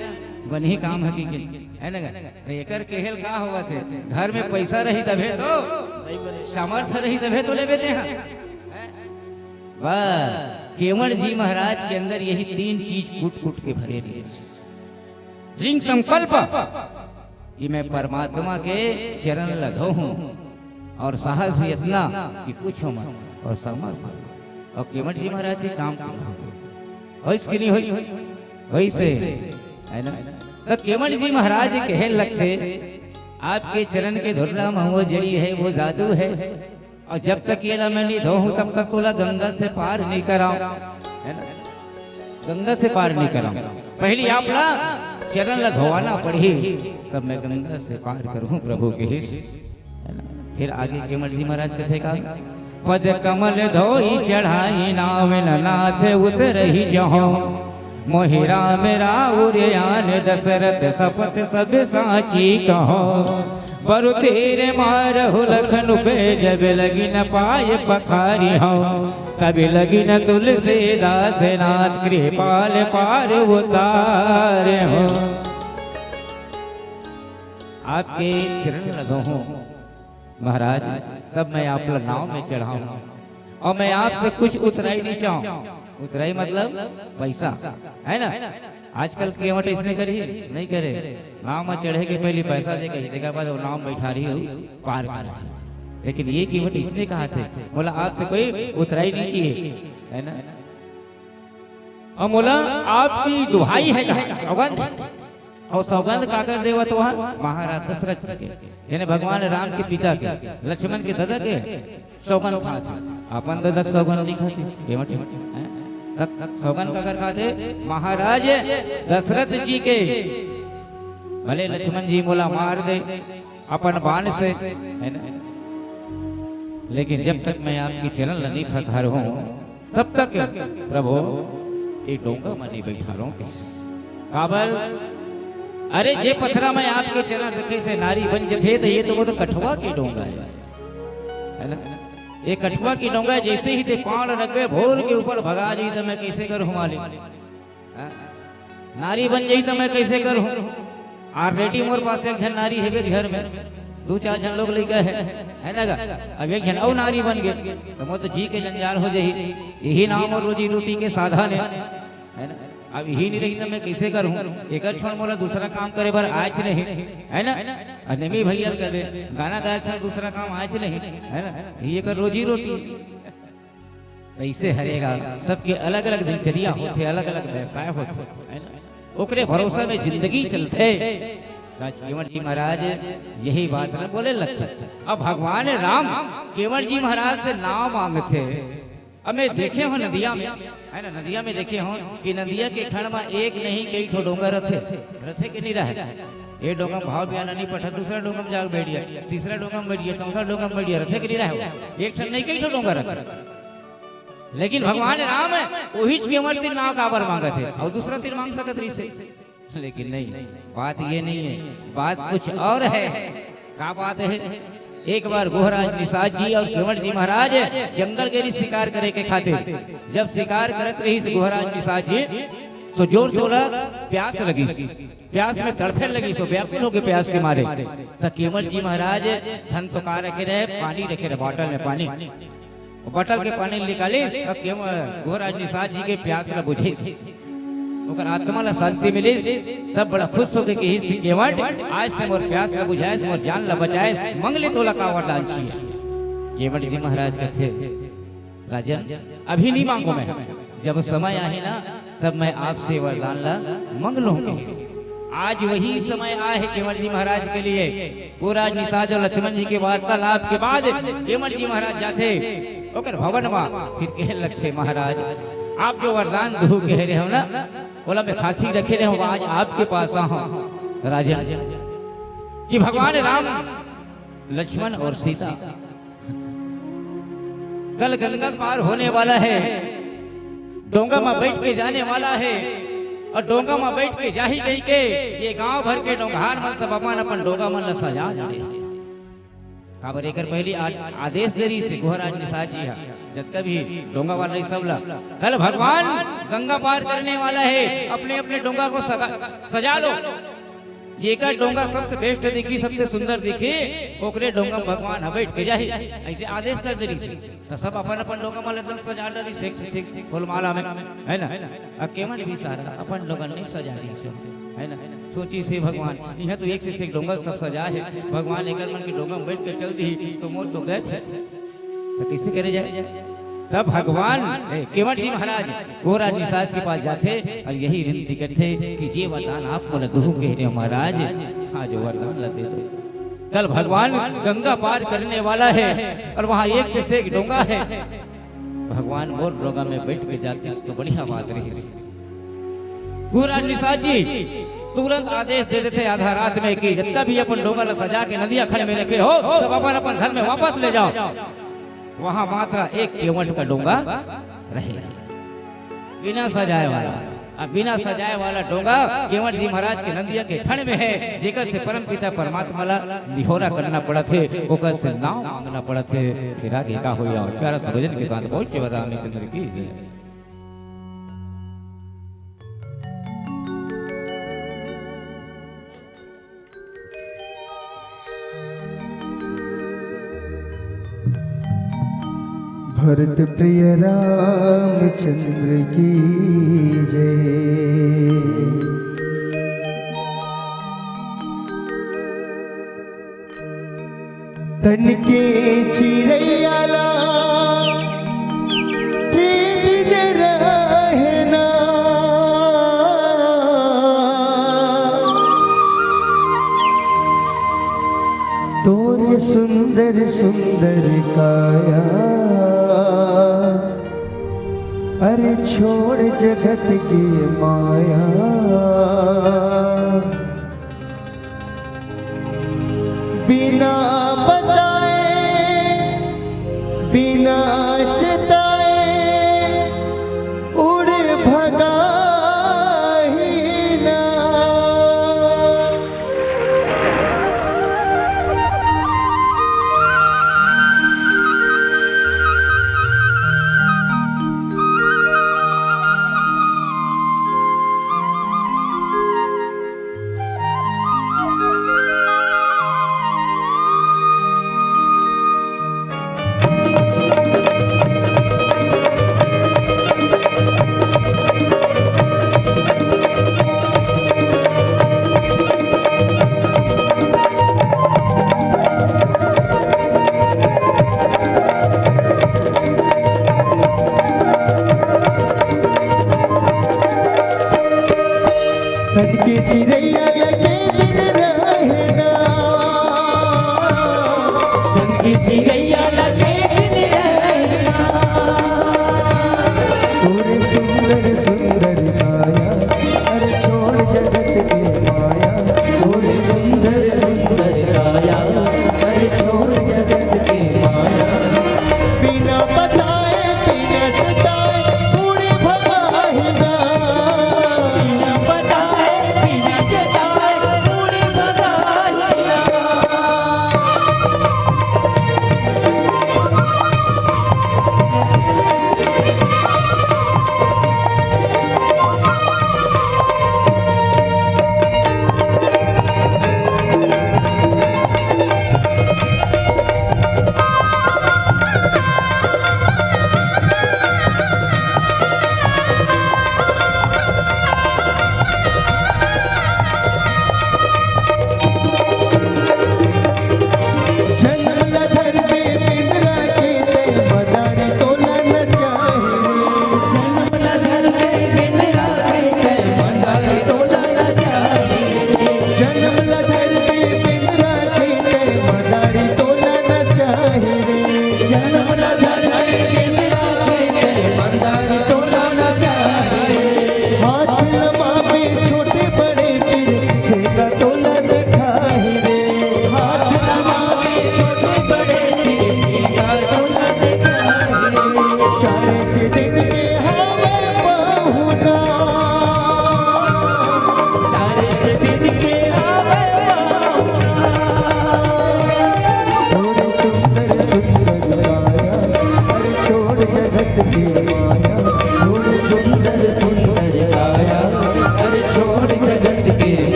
बनही काम है कि, है ना का? तो एकर केहे ल का होवत हे? घर में पैसा रही तभे तो, सामर्थ्य रही तभे तो लेबे तेहा। बस, केवट जी महाराज के अंदर यही तीन चीज कूट कूट के भरे रहिस। दृढ़ संकल्प कि मैं परमात्मा के चरण ला धोहूं, और साहस भी इतना कि पूछो मत, और सामर्थ्य, और केवट जी महाराज के काम पूरा हो। होइस कि नहीं होइस? होइस हे, है ना? तो केवट जी महाराज कहे लगथे, आपके चरण के धुर्रा मा वो जड़ी है, वो जादू है, और जब तक ये ला मैं नहीं धोहूं, तब तक तोला गंगा से पार नहीं कराऊं, है ना? गंगा से पार नहीं कराऊं, पहली आप ला चरण ला धोवाना पड़ही, तब मैं गंगा से पार करूं प्रभु के हिस। फिर आगे केवट जी महाराज कथे का, पद कमल धोई चढ़ाई नावन नाथ उतरहि जहौं। मोहि राम राउर आन दसरथ सपथ सब साची कहौं। परु तीर मारहु लखन पे जब लगिन पाय पखारी हौं, तब लगिन तुलसीदास नाथ कृपाल पार उतारे हौं। आपके चरण लगो हूँ महाराज, तब मैं आप ला नाव में चढ़ाऊँ। और मैं आपसे कुछ उतराई नहीं चाहूँ। उतराई मतलब पैसा, है ना? आजकल केवट इसने करी, नहीं करे। नाव में चढ़े के पहले पैसा दे के, तेकर बाद वो नाव में बैठा रही हो, पार कर रही। लेकिन ये केवट इसने कहा थे, बोला, "आपसे कोई उतराई नहीं चाहिए, है ना?" और बोला, "आपकी दुहाई है, कहा, सौगंध।" और सौगंध काकर देवत वहाँ? महाराज दशरथ जी के, यानी भगवान राम के पिता के, लक्ष्मण के दादा के सौगंध खाथे। अपन दादा के सौगंध नहीं खाथे, केवट, हैं? तब सौगंध काकर खाथे? महाराज दशरथ जी के। भले लक्ष्मण जी मोला मार दे अपन बाण से, है ना, लेकिन जब तक मैं आपके चरण ला नहीं पखारहूँ, तब तक प्रभु ये डोंगा म नहीं बैठारहूँ कहिस। काबर? अरे, जे पथरा में आपके चरण रखे से नारी बन जथे, तो ये तो वो तो कठवा के डोंगा है, है ना? ये कठवा के डोंगा है, जैसे ही ते पाँव रखबे, भोर के ऊपर भगा जी, तो मैं कैसे करूँ मालिक? हाँ? नारी बन जाई तो मैं कैसे करूँ? Already मोर पास एक झन नारी हेबे घर में, दू चार झन लोग लइका है, है ना गा? अब एक झन अउ नारी बन गे, तो मोर तो जी के जंजाल हो जाही। यही नाम मोर रोजी रोटी के साधन है, है ना? अब यही नहीं रही तो मैं कैसे करूँ? एकर छोड़ मोला दूसरा काम करे बर आच नहीं, है ना? अनेमी भैया कह दे, गाना गाए छोड़ दूसरा काम आच नहीं, है ना? ये कर रोजी रोटी। तैसे हरे गा, सबके अलग-अलग दिनचर्या होथे, अलग-अलग व्यवसाय होथे, है ना? ओकरे भरोसा में जिंदगी चलथे। आज केवट जी महाराज यही बात न बोले लगथे। अब भगवान राम केवट जी महाराज से नाव मांगथे। अब मैं देखे हूँ नदिया में, है ना, नदिया में देखे हूँ कि नदिया के खंड में एक नहीं कई ठो डोंगा रथे, रथे के नहीं रहे? ये डोंगा में भाव बयाना नहीं पठा, दूसरा डोंगा में जाके बैठ गया, तीसरा डोंगा में बैठ गया, चौथा डोंगा में बैठ गया, रथे के नहीं रहे? एक ठन नहीं कई ठो डोंगा रथे। लेकिन भगवान राम उहीच केवट तीर नाव काबर मांगत हे, अउ दूसरा तीर मांग सकत रहिसे। लेकिन नहीं, बात ये नहीं है, बात कुछ और है। का बात है? एक बार गुहराज निषाद जी और केवट जी महाराज जंगल गे रहिस शिकार करे के खातिर। जब शिकार करत रहिस गुहराज निषाद जी, तो जोर से ओला प्यास लगिस। प्यास में तड़फे लगिस, सो व्याकुल होके प्यास के मारे। त केवट जी महाराज धन तो का रखे रहे, पानी रखे रहे, bottle में पानी। वो bottle के पानी निकालिस, अब केव-, गुहराज निषाद जी के प्यास ला बुझिस, ओकर आत्मा ला शांति मिलिस। तब बड़ा खुश होके कहिस, "केवट, आज ते मोर प्यास ला बुझाइस, मोर जान ला बचाइस, मंग ले तोला का वरदान चाहिए।" केवट जी महाराज कथे, "राजन, अभी नहीं मांगो मैं, जब समय आही ना, तब मैं आपसे वरदान ला मंग लूं," कहिस। आज वही समय आए है केवट जी महाराज के लिए। गुहराज निषाद और लक्ष्मण जी के वार्तालाप के बाद केवट जी महाराज जाथे ओकर भवन मा, फिर कहे लगथे, "महाराज, आप जो वरदान दूहू कहे रहे हो ना, ओला मैं खांची रखे रहे हो, आज आपके पास आए हूं राजन, कि भगवान राम, लक्ष्मण और सीता कल गंगा पार होने वाला है, डोंगा में बैठ के जाने वाला है, और डोंगा में बैठ के जाही कहिके ये गांव भर के डोंगहार मन सब अपन अपन डोंगा मन ला सजा डरे।" काबर एकर पहली आ-, आदेश दे रहिस हे गुहराज निषाद जी हा, जतका भी डोंगा वाला रहिस सब ला, "कल भगवान गंगा पार करने वाला है, अपने अपने डोंगा को सगा-, सजा लो।" जेकर डोंगा सबसे best दिखी, सबसे सुंदर दिखी, ओकरे डोंगा में भगवान ह बैठ के जाही, ऐसे आदेश कर दे रहिस हे। त सब अपन अपन डोंगा मन एकदम सजा डरिस हे, एक से एक फूलमाला में, है ना? अब केवट भी सारा अपन डोंगा नहीं सजा रहिस हे, है ना? सोचिस हे भगवान, इहाँ तो एक से एक डोंगा सब सजा है, भगवान एकर मन के डोंगा में बैठ के चल दी तो मोर तो गए थे। त कइसे करे जाए? तब भगवान, ए, केवट जी महाराज गुहराज निषाद के पास जाथे और यही विनती करथे कि "ये वरदान आप मोला दूहू कहे रहे हो महाराज, हाँ, जो वरदान ला दे दो।" कल भगवान गंगा पार करने वाला है और वहाँ एक से एक डोंगा है, भगवान मोर डोंगा में बैठ के जातिस तो बढ़िया बात रहिस। गुहराज निषाद जी तुरंत आदेश दे देथे आधा रात में कि जतका भी अपन डोंगा ला सजा के नदिया खंड में रखे हो, सब अपन अपन घर में वापस ले जाओ। वहां मात्र एक केवट का डोंगा रहे, बिना सजाए वाला। अब बिना सजाए वाला डोंगा केवट जी महाराज के नंदिया के ठन में हे, जेकर से परम पिता परमात्मा ला निहोरा करना पड़त हे, ओकर से नाव मांगना पड़त हे। फिर आगे का होई? प्यारा सा भजन के साथ बोल के रामचंद्र की जय। भरत प्रिय रामचंद्र की जय। तन के चिरैया ला के दिन रहना, तोर सुंदर सुंदर काया, अरे छोड़ जगत के माया। बिना बताए, बिना चेताए, उड़ भगा ही ना। तन के चिरैया लगे दिन रहना, तन के चिरैया लगे दिन रहना। तोर सुंदर सुंदर काया, अरे छोड़ जगत के माया। तोर सुंदर सुंदर काया, अरे छोड़ जगत के माया। बिना बताए, बिना चेताए, उड़ भगा ही ना। बिना बताए, बिना चेताए,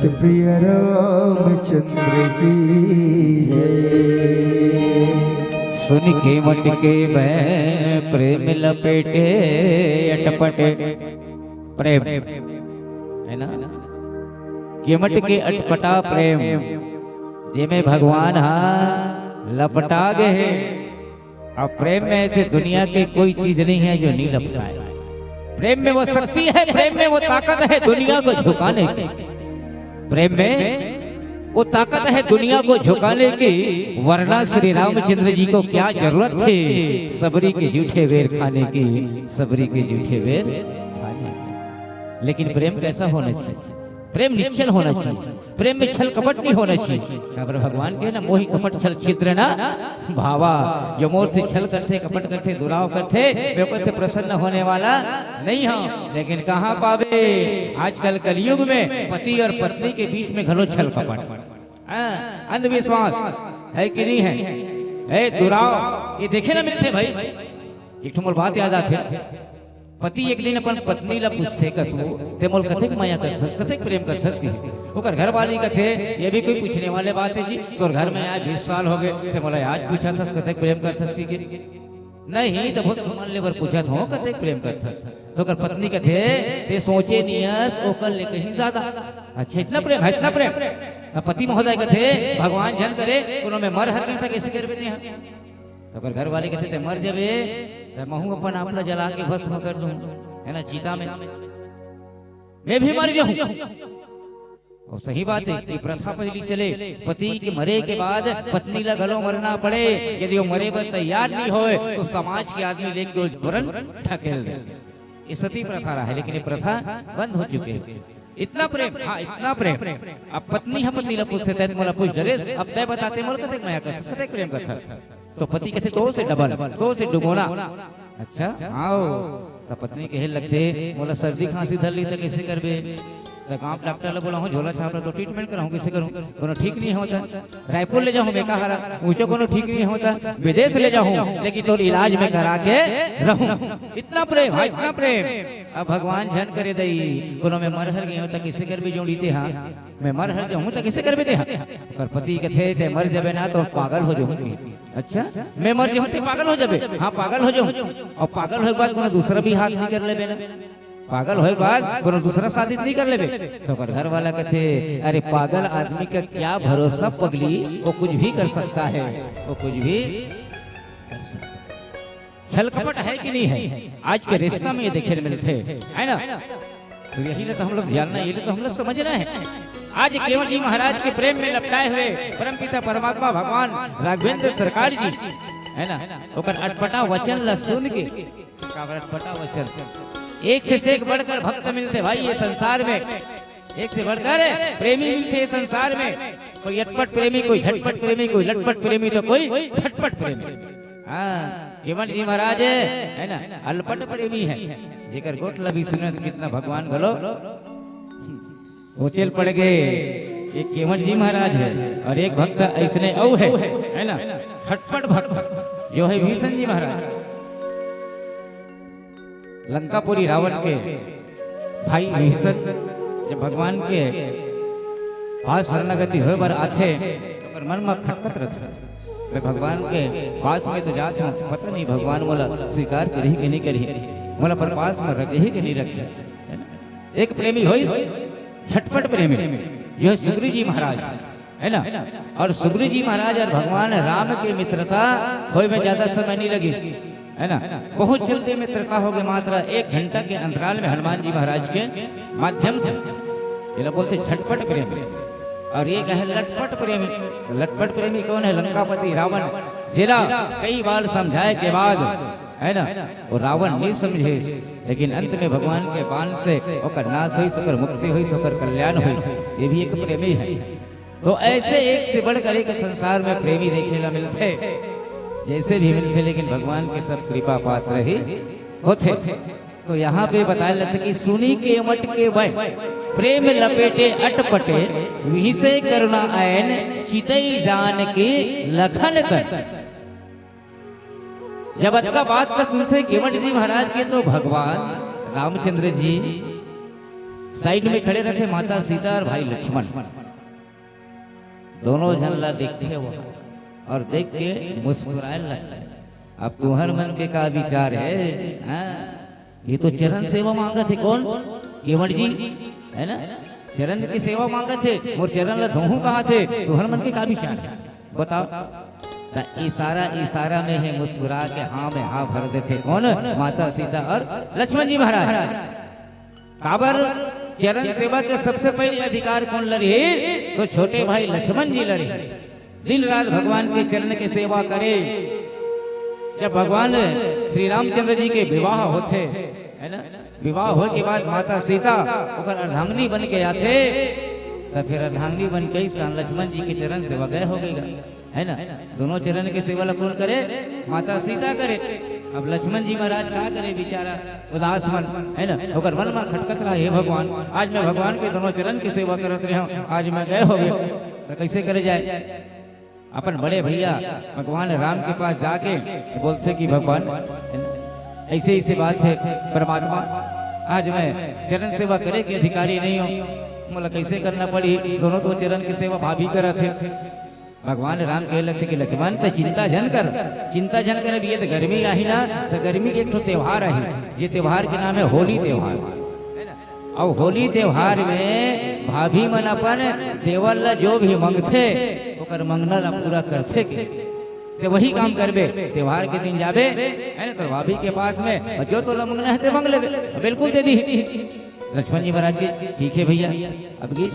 प्रिय रामचंद्र की जय। सुनि केवट के भय प्रेम लपेटे अटपटे। प्रेम, है ना? केवट के अटपटा प्रेम, जेमे भगवान हा लपटा गे हे। अब प्रेम में ऐसे दुनिया के कोई चीज नहीं है जो नहीं लपटाए। प्रेम में वो शक्ति है, प्रेम में वो ताकत है दुनिया को झुकाने की। प्रेम में वो ताकत है दुनिया को झुकाने की, वरना श्री रामचंद्र जी को क्या जरूरत थी सबरी के जूठे बेर खाने की, सबरी के जूठे बेर खाने की। लेकिन प्रेम कैसा होना चाहिए? प्रेम निश्चल होना चाहिए, प्रेम में छल कपट नहीं होना चाहिए। काबर भगवान कहे ना, मोहि कपट छल छिद्र ना भावा। जो मोर से छल करथे, कपट करथे, दुराव करथे, मैं ओकर से प्रसन्न होने वाला नहीं हूँ। लेकिन कहाँ पाबे, आजकल कलयुग में पति और पत्नी के बीच में घलो छल कपट, हाँ, अंधविश्वास है कि नहीं है? ए, दुराव, ये देखे ना मिलथे भाई। एक ठो मोर बात याद आथे। पति एक दिन अपन पत्नी ला पूछथे, "कसो, ते मोला कतेक मया करथस, कतेक प्रेम करथस?" कहिस। ओकर घरवाली कथे, "ये भी कोई पूछने वाले बात है जी? तोर घर में आए बीस साल हो गए, ते मोला आज पूछथस, कतेक प्रेम करथस?" कहिके, "नहीं, त बहुत मन ले बर पूछत हों, कतेक प्रेम करथस?" तो ओकर पत्नी कथे, "ते सोचे नियस, ओकर ले कहीं ज्यादा।" अच्छा, इतना प्रेम है, इतना प्रेम। तब पति महोदय कथे, "भगवान झन करे, कोनो में मर हर गए त कइसे करबे तेहा?" तो ओकर घर वाले कथे, "ते मर जबे, त महूं अपन आप ला जला के भस्म कर दूं, है ना, चिता में मैं भी मर जाऊं।" और सही बात है कि प्रथा पहली चले, पति के मरे के बाद पत्नी ला घलो मरना पड़े, यदि वो मरे बर तैयार नहीं होए, तो समाज के आदमी लेके वो जबरन ढकेल दे। ये सती प्रथा रहा है, लेकिन ये प्रथा बंद हो चुके हैं। इतना प्रेम, हाँ, इतना प्रेम। अब पत्नी ह पति ला पूछथे, "तैं मोला पूछ डरे, अब तैं बता, ते मोला कतेक मया करथस, कतेक प्रेम करथस?" तो पति कथे, "तो से डबल, तो से दुगुना।" "अच्छा, हाँ ओ।" त पत्नी कहे लगथे, "मोला सर्दी खांसी धर ली त कइसे करबे? त गांव डॉक्टर ला बुलाहूं, झोला छाप ला तो ट्रीटमेंट कराहूं, कइसे करूं? कोनो ठीक नहीं होता। रायपुर ले जाहूं, मैं कहा रहा, ऊंचो कोनो ठीक नहीं होता, विदेश ले जाहूं, लेकिन तोर इलाज में करा के रहूं।" इतना प्रेम, हाँ, इतना प्रेम। अब भगवान झन करे दई, कोनो में मर हर गए हो त कइसे करबे जोड़ी ते, हाँ? मैं मर हर जाहूं त कइसे करबे ते, हाँ? ओकर पति कथे, "ते मर जबे ना तो पागल हो जाहूं।" "अच्छा, मैं मर जाहूं ते पागल हो जबे?" "हाँ, पागल हो जाहूं।" और पागल होए के बाद कोनो दूसरा भी हाथ नहीं कर लेबे ना, पागल होए के बाद कोनो दूसरा शादी नहीं कर लेबे। तो ओकर घर वाला कथे, "अरे पागल आदमी का क्या भरोसा पगली, वो कुछ भी कर सकता है, वो कुछ भी कर सकता है।" छल कपट है कि नहीं है? आज के रिश्ता में ये देखे मिलथे, है ना? तो यही ला तो हम लोग जानना, ये ला तो हम लोग समझना है। आज केवट जी महाराज के प्रेम में लपटाए हुए परमपिता परमात्मा भगवान राघवेंद्र सरकार जी, है ना, ओकर अटपटा वचन ला सुन के, काबर अटपटा वचन, एक से एक बढ़कर भक्त मिलथे भाई ये संसार में। एक से बढ़कर प्रेमी मिलथे संसार में। कोई अटपट प्रेमी, कोई झटपट प्रेमी, कोई लटपट प्रेमी, तो कोई झटपट प्रेमी। हाँ, केवट जी महाराज है, है ना, अलपट प्रेमी है। जेकर गोठ ला भी सुने तो कितना भगवान घलो सोचे ल पड़ गे। एक केवट जी महाराज है और एक भक्त ऐसने अउ है, है ना, खटपट भक्त जो है भीषण जी महाराज। लंकापुरी रावण के भाई विभीषण जब भगवान के पास शरणागति होए बर आथे, तो ओकर मन म खटकत रथे, मैं भगवान के पास में तो जात हूँ, पता नहीं भगवान मोला स्वीकार करही कि नहीं करही, मोला अपन पास में रखही कि नहीं रखही। है ना? एक प्रेमी होइस, झटपट प्रेमी, जो है सुग्रीव जी महाराज। है ना? और सुग्रीव जी महाराज और भगवान राम के मित्रता होए में ज्यादा समय नहीं लगिस, है ना? बहुत जल्दी मित्रता हो गई, मात्र एक घंटा के अंतराल में हनुमान जी महाराज के माध्यम से। ये लोग बोलते झटपट प्रेमी, और ये कहे लटपट प्रेमी। तो लटपट प्रेमी कौन है? लंकापति रावण, जेला कई बार समझाए के बाद, है ना, वो रावण नहीं समझे, लेकिन अंत में भगवान के बाण से ओकर नाश होइस, ओकर मुक्ति होइस, ओकर कल्याण होइस। ये भी एक प्रेमी है। तो ऐसे एक से बढ़कर एक संसार में प्रेमी देखे ला मिलथे, जैसे भी मिलथे, लेकिन भगवान के सब कृपा पात्र ही होथे। तो यहाँ पे बताए लगथे कि सुनि केवट के वै प्रेम लपेटे अटपटे, विहिसे करुणा ऐन चितई जानकी लखन तन। जब अतका बात ला सुनथे केवट जी महाराज के, तो भगवान रामचंद्र जी साइड में खड़े रहिथे माता सीता और भाई लक्ष्मण, दोनों झन ला देखथे वो और देख के मुस्कुराए लगथे। अब तुहर मन के का विचार हे? हाँ? ये तो चरण सेवा मांगत हे। कौन? केवट जी, है ना? चरण के सेवा मांगत हे, मोर चरण ला धोहूं कहाथे, तुहर मन के का विचार हे? बताओ। त इशारा इशारा में हे मुस्कुरा के हाँ में हाँ भर देथे। कौन? माता सीता और लक्ष्मण जी महाराज। काबर? चरण सेवा के सबसे पहले अधिकार कौन ल रही? तो छोटे भाई लक्ष्मण जी ल रही। दिन रात भगवान के चरण के सेवा करे। जब भगवान श्री रामचंद्र जी के विवाह होथे, है ना, विवाह होए के बाद माता सीता ओकर अर्धांगिनी बन के आथे, त फिर अर्धांगिनी बन के इस लक्ष्मण जी के चरण सेवा गए हो गई, है ना? दोनों चरण के सेवा ला कौन करे? माता सीता करे। अब लक्ष्मण जी महाराज का करे बेचारा, उदास मन, है ना? ओकर मन में खटकत रहा, "हे भगवान, आज मैं भगवान के दोनों चरण के सेवा करत रहा हूँ, आज मैं गए हो गए, तो कैसे करे जाए?" अपन बड़े भैया भगवान राम के पास जाके बोलथे कि भगवान, ऐसे ऐसे बात हे परमात्मा, आज मैं चरण सेवा करे के अधिकारी नहीं हूँ, मोला कैसे करना पड़ी? दोनों तो चरण के सेवा भाभी करत हे। भगवान राम कहे लगथे कि लक्ष्मण, त चिंता झन कर, चिंता झन कर। अब ये तो गर्मी आही ना, तो गर्मी के एक ठो त्योहार आही, जे त्योहार के नाम हे होली त्योहार। अउ होली त्योहार में भाभी मन अपन देवर ला जो भी मंगथे, ओकर मंगना ला पूरा करथे के। ते वही काम करबे, त्योहार के दिन जाबे, है ना, तोर भाभी के पास में, और जो तोला मंगना हे, ते मंग लेबे, बिल्कुल दे दी। लक्ष्मण जी महाराज के, "ठीक हे भैया।" अब की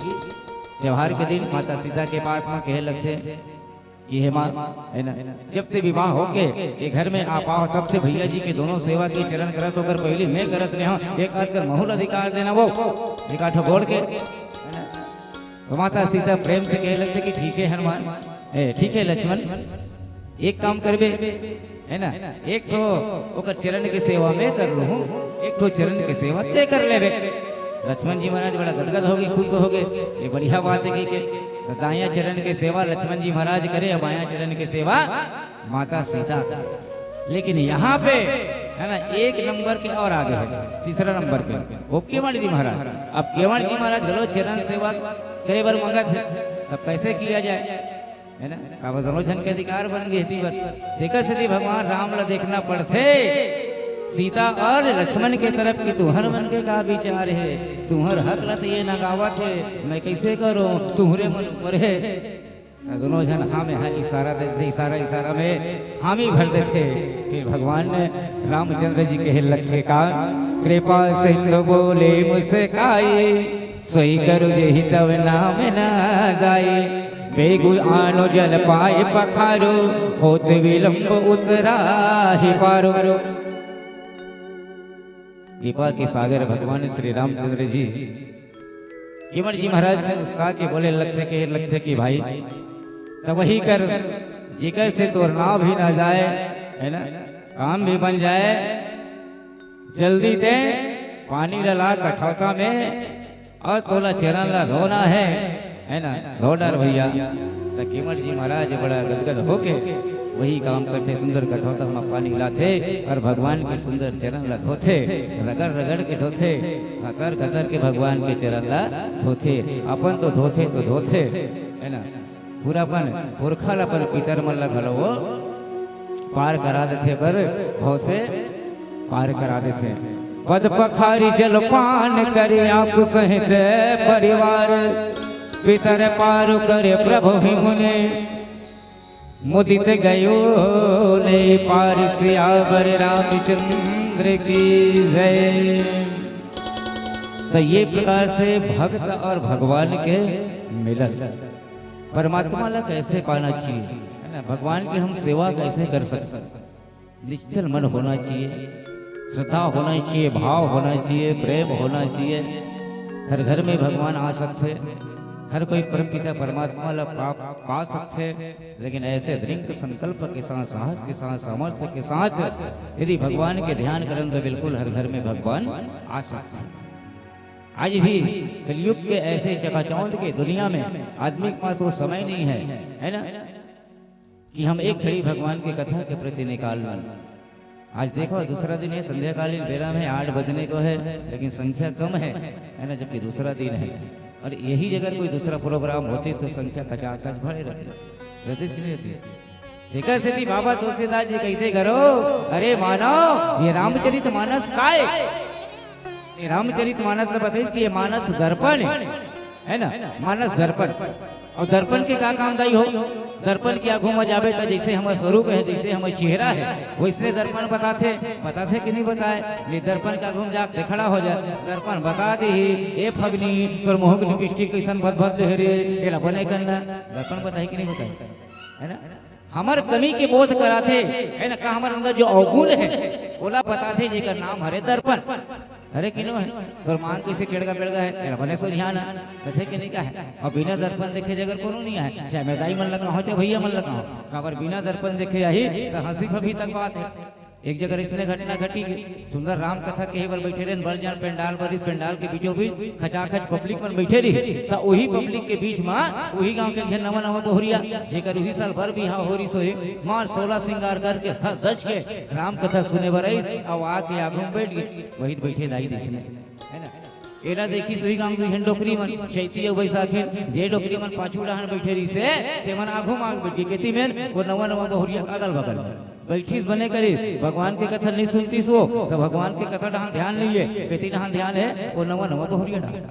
त्योहार के दिन माता सीता के पास में कहे लगथे, ये हे माँ, है ना, जब से विवाह होके ये घर में आ पाओ, तब से भैया जी के दोनों सेवा के चरण करत होकर पहली मैं करत रहे हूँ, एक आध कर महूल अधिकार देना वो, एक आध गोड़ के, है ना? तो माता सीता प्रेम से कहे लगथे कि ठीक हे हनुमान, ए, ठीक हे लक्ष्मण, एक काम करबे, है ना, एक ठो ओकर चरण के सेवा मैं कर लूहूँ, एक ठो चरण के सेवा ते कर लेबे। लक्ष्मण जी महाराज बड़ा गदगद हो गए, खुश हो गए, ये बढ़िया बात हे कि के। तो दाया चरण के सेवा लक्ष्मण जी महाराज करे, और बाया चरण के सेवा माता सीता करे। लेकिन यहाँ पे, है ना, एक नंबर के और आगे हे, तीसरा नंबर पे वो केवट जी महाराज। अब केवट जी महाराज घलो चरण सेवा करे बर मंगत हे, तब कैसे किया जाए, है ना? काबर दोनों झन के अधिकार बन गए हे बर। तेकर सेती भगवान राम ला देखना पड़थे सीता और लक्ष्मण के तरफ कि तुहर मन के का विचार हे, तुहर हक ला तो ये नगावत हे, मैं कैसे करूँ, तुहरे मन ऊपर हे। त दोनों झन हाँ में हाँ इशारा देथे, इशारा इशारा में हामी भर देथे। फिर भगवान रामचंद्र जी कहे लगथे का, कृपा सिंधु बोले मुस्काई, सोई करो जेहि तव नाम ना जाई। बेगु आनो जल पाए पखारो, होत विलंब उतराहि पारो। कृपा के सागर भगवान श्री रामचंद्र जी केवट जी महाराज से मुस्का के बोले लगथे, कहे लगथे कि भाई, तब वही कर, जेकर से तोर नाव भी ना जाए, है ना, काम भी बन जाए। जल्दी ते पानी ला ला कठौता में, और तोला चरण ला धोना हे, है ना, धो डार भैया। त केवट जी महाराज बड़ा गदगद होके वही काम करथे, सुंदर कठौता में पानी लाथे और भगवान के सुंदर चरण ला धोथे, रगड़ रगड़ के धोथे, घतर घतर के भगवान के चरण ला धोथे। अपन तो धोथे तो धोथे, है ना, पूरा अपन पुरखा ला, अपन पितर मन ला घलो वो पार करा देथे, ओकर भव से पार करा देथे। पद पखारी जलपान करे आकु सहित परिवार, पितर पार करे प्रभु ही मुने, मुदित गयो ने पार। सियावर रामचंद्र की जय। तो ये प्रकार से भक्त और भगवान के मिलन। परमात्मा ला कैसे पाना चाहिए, है ना? भगवान की हम सेवा कैसे कर सकते हैं? निश्चल मन होना चाहिए, श्रद्धा होना चाहिए, भाव होना चाहिए, प्रेम होना चाहिए। हर घर में भगवान आ सकते हैं, हर कोई परमपिता परमात्मा ला पा, पा सकते हैं, लेकिन ऐसे दृढ़ संकल्प के साथ, साहस के साथ, सामर्थ्य के साथ यदि भगवान के ध्यान करें तो बिल्कुल हर घर में भगवान आ सकते हैं। आज भी कलयुग के ऐसे चकाचौंध के दुनिया में आदमी के पास वो समय नहीं है, है ना, कि हम एक घड़ी भगवान के कथा के प्रति निकाल लें। आज देखो, दूसरा दिन है, संध्याकालीन बेरा में आठ बजने को है, लेकिन संख्या कम है, है ना, जबकि दूसरा दिन है। और यही जगह कोई दूसरा प्रोग्राम होती तो संख्या कचाकच भरे रहती, रहतीस कि नहीं रहतीस? एकर सेती बाबा तुलसीदास जी कहिथे करो, अरे मानव, ये रामचरित मानस काय? ये रामचरित मानस ल बताइस कि ये मानस दर्पण है, है ना, मानस दर्पण। और दर्पण के का काम दाई हो? दर्पण के आगू में जाबे त जैसे हमर स्वरूप है, जैसे हमर चेहरा है, वैसने दर्पण बताथे। बताथे कि नहीं बताए? ये दर्पण के आगू में जाके खड़ा हो जाए, दर्पण बता देही, ए फगनी, तोर मुंह के लिपस्टिक कैसन भद भद दे रे, एला बने करना। दर्पण बताही कि नहीं बताए? है ना? हमर कमी के बोध कराथे, है ना? का हमर अंदर जो अवगुण है, ओला बताथे, जेकर नाम हरे दर्पण। अरे किनो है, तोर मांग कैसे टेड़गा बेड़गा है, तेरा बने सोझियाना, कथे के नहीं का है। और बिना दर्पण देखे जगर कोनो नहीं है, चाहे मैं दाई मन लगा हो, चाहे भैया मन लगा हो, काबर बिना दर्पण देखे आही, तो हंसी फबी तक बात है। एक जगह इसने घटना घटी, सुंदर राम कथा कहे बर बैठे रहे, बड़ जान पंडाल बर, इस पंडाल के बीचों बीच खचाखच पब्लिक मन बैठे रही, तो वही पब्लिक के बीच में वही गांव के एक झन नवा नवा बहुरिया, जेकर उही साल बर बिहाव हो रही सोहे, मार सोला सिंगार करके सज धज के राम कथा सुने बर आइस, अउ आके आगू में बैठ गए। वही बैठे दाई दिसने, है ना? एला देखिस उही गांव के झन डोकरी मन, चैती अउ बैसाखी, जे डोकरी मन पाछू डहान बैठे रहिसे, ते मन आघू माग बैठ गे। केती मेर वो नवा नवा बहुरिया अगल बगल बैठिस बने करिस, भगवान के कथा नहीं सुनतिस वो, तो भगवान के कथा डहान ध्यान नहीं है, केती डहान ध्यान है, वो नवा नवा बहुरिया डहान।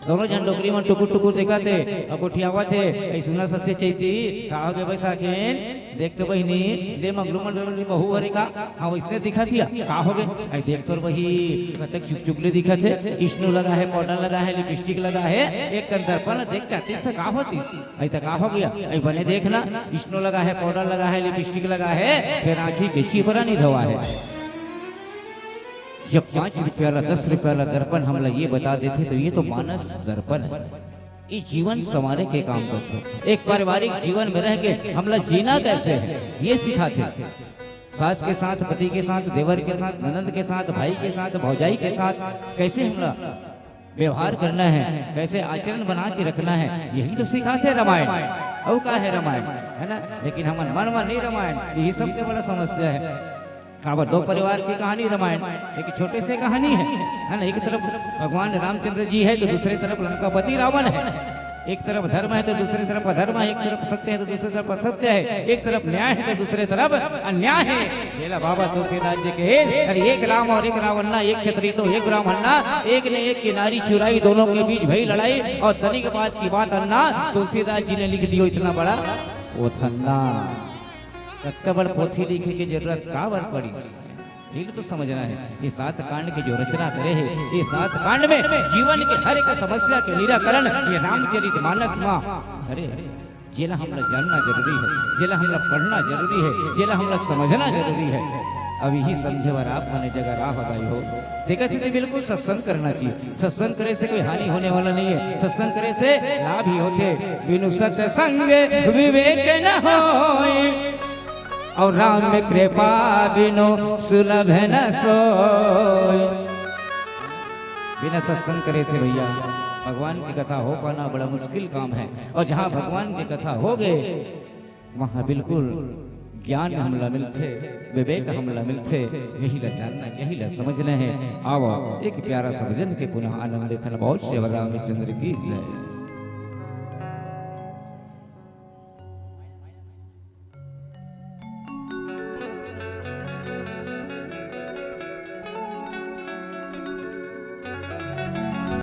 दोनों झन डोकरी मन टुकुर टुकुर देखत हे, अउ गोठियावत हे, "ऐ सुना ससे चैती, का हो गे बैसाखिन? देख तो बहिनी, ले मंगलू मंडल बहू हरे का? हाँ, वैसने दिखत हिया, का हो गे? ऐ देख तोर बही, कतक चुकचुक ले दिखत हे, स्नो लगा है, पाउडर लगा है, लिपस्टिक लगा है, एक कन दर्पण देख के आतिस त का होतिस? ऐ त का हो गया? ऐ बने देख ना, स्नो लगा है, पाउडर लगा है, लिपस्टिक लगा है, फिर आँखी के चिपरा नहीं धोवा है।" जब पाँच रुपया ला, दस रुपया ला दर्पण हमला ये बता देथे, तो ये तो मानस दर्पण है। ये जीवन संवारे के काम करथे। एक पारिवारिक जीवन में रह के हमला जीना कैसे है, ये सिखाथे। सास के साथ, पति के साथ, देवर के साथ, ननद के साथ, भाई के साथ, भौजाई के साथ कैसे हमला व्यवहार करना है, कैसे आचरण बना के रखना है, यही तो सिखाथे रामायण। अउ का है रामायण, है ना? लेकिन हमन मन में नहीं रामायण, यही सबसे बड़ा समस्या है। काबर दो परिवार की कहानी रामायण, एक छोटे से कहानी है, है ना? एक तरफ भगवान रामचंद्र जी है तो दूसरे तरफ लंकापति रावण है। एक तरफ धर्म है तो दूसरे तरफ अधर्म है, एक तरफ सत्य है तो दूसरे तरफ असत्य है, एक तरफ न्याय है तो दूसरे तरफ अन्याय है। जेला बाबा तुलसीदास जी कहे, "अरे एक राम और एक रावण ना, एक क्षत्रिय तो एक ब्राह्मण ना, एक ने एक की नारी चुराई, दोनों के बीच भई लड़ाई और तनिक बात की बात अन्ना।" तुलसीदास जी ने लिख दियो इतना बड़ा वो धन्ना। कतका बड़ पोथी लिखे के जरूरत काबर पड़ी? ये तो समझना है। ये सात कांड के जो रचना करे है, ये सात कांड में जीवन के हर एक समस्या के निराकरण ये रामचरित मानस मा हरे। जेला हमला जानना जरूरी है, जेला हमला पढ़ना जरूरी है, जेला हमला समझना जरूरी है। अब यही समझे बर आप मन ए जगह राह बताई हो। देखा से तो बिल्कुल सत्संग करना चाहिए। सत्संग करे से कोई हानि होने वाला नहीं है, सत्संग करे से लाभ ही होथे। "बिनु सत्संग विवेक न होय, और राम कृपा बिनु सुलभ न सोय।" बिना सत्संग करे से भैया भगवान की कथा हो पाना बड़ा मुश्किल काम है। और जहाँ भगवान की कथा हो गए, वहाँ बिल्कुल ज्ञान हमला मिलथे, विवेक हमला मिलथे। यही ला जानना, यही ला समझना है। आवो, एक प्यारा सा भजन के पुनः आनंद लेथन। बोल श्री रामचंद्र की जय।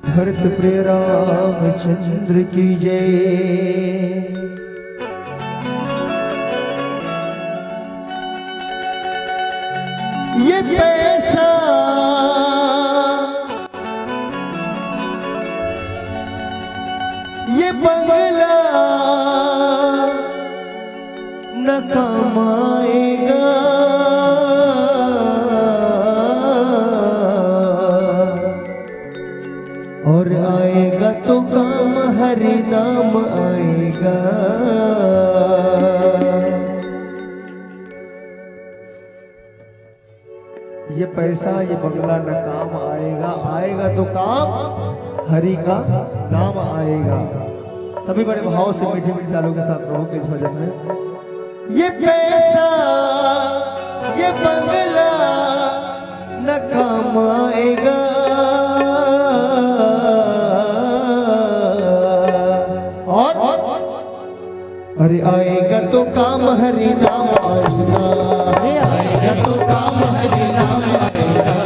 भरत प्रिय रामचंद्र की जय। ये पैसा, ये बंगला न काम आएगा, और आएगा तो काम हरि नाम आएगा। ये पैसा, ये बंगला न काम आएगा, आएगा तो काम हरि का नाम आएगा। सभी बड़े भाव से मीठे मीठे तालों के साथ प्रभु के इस भजन में। ये पैसा, ये बंगला न काम आएगा। और अरे आएगा तो काम हरि नाम आएगा। अरे आएगा तो काम हरि नाम आएगा।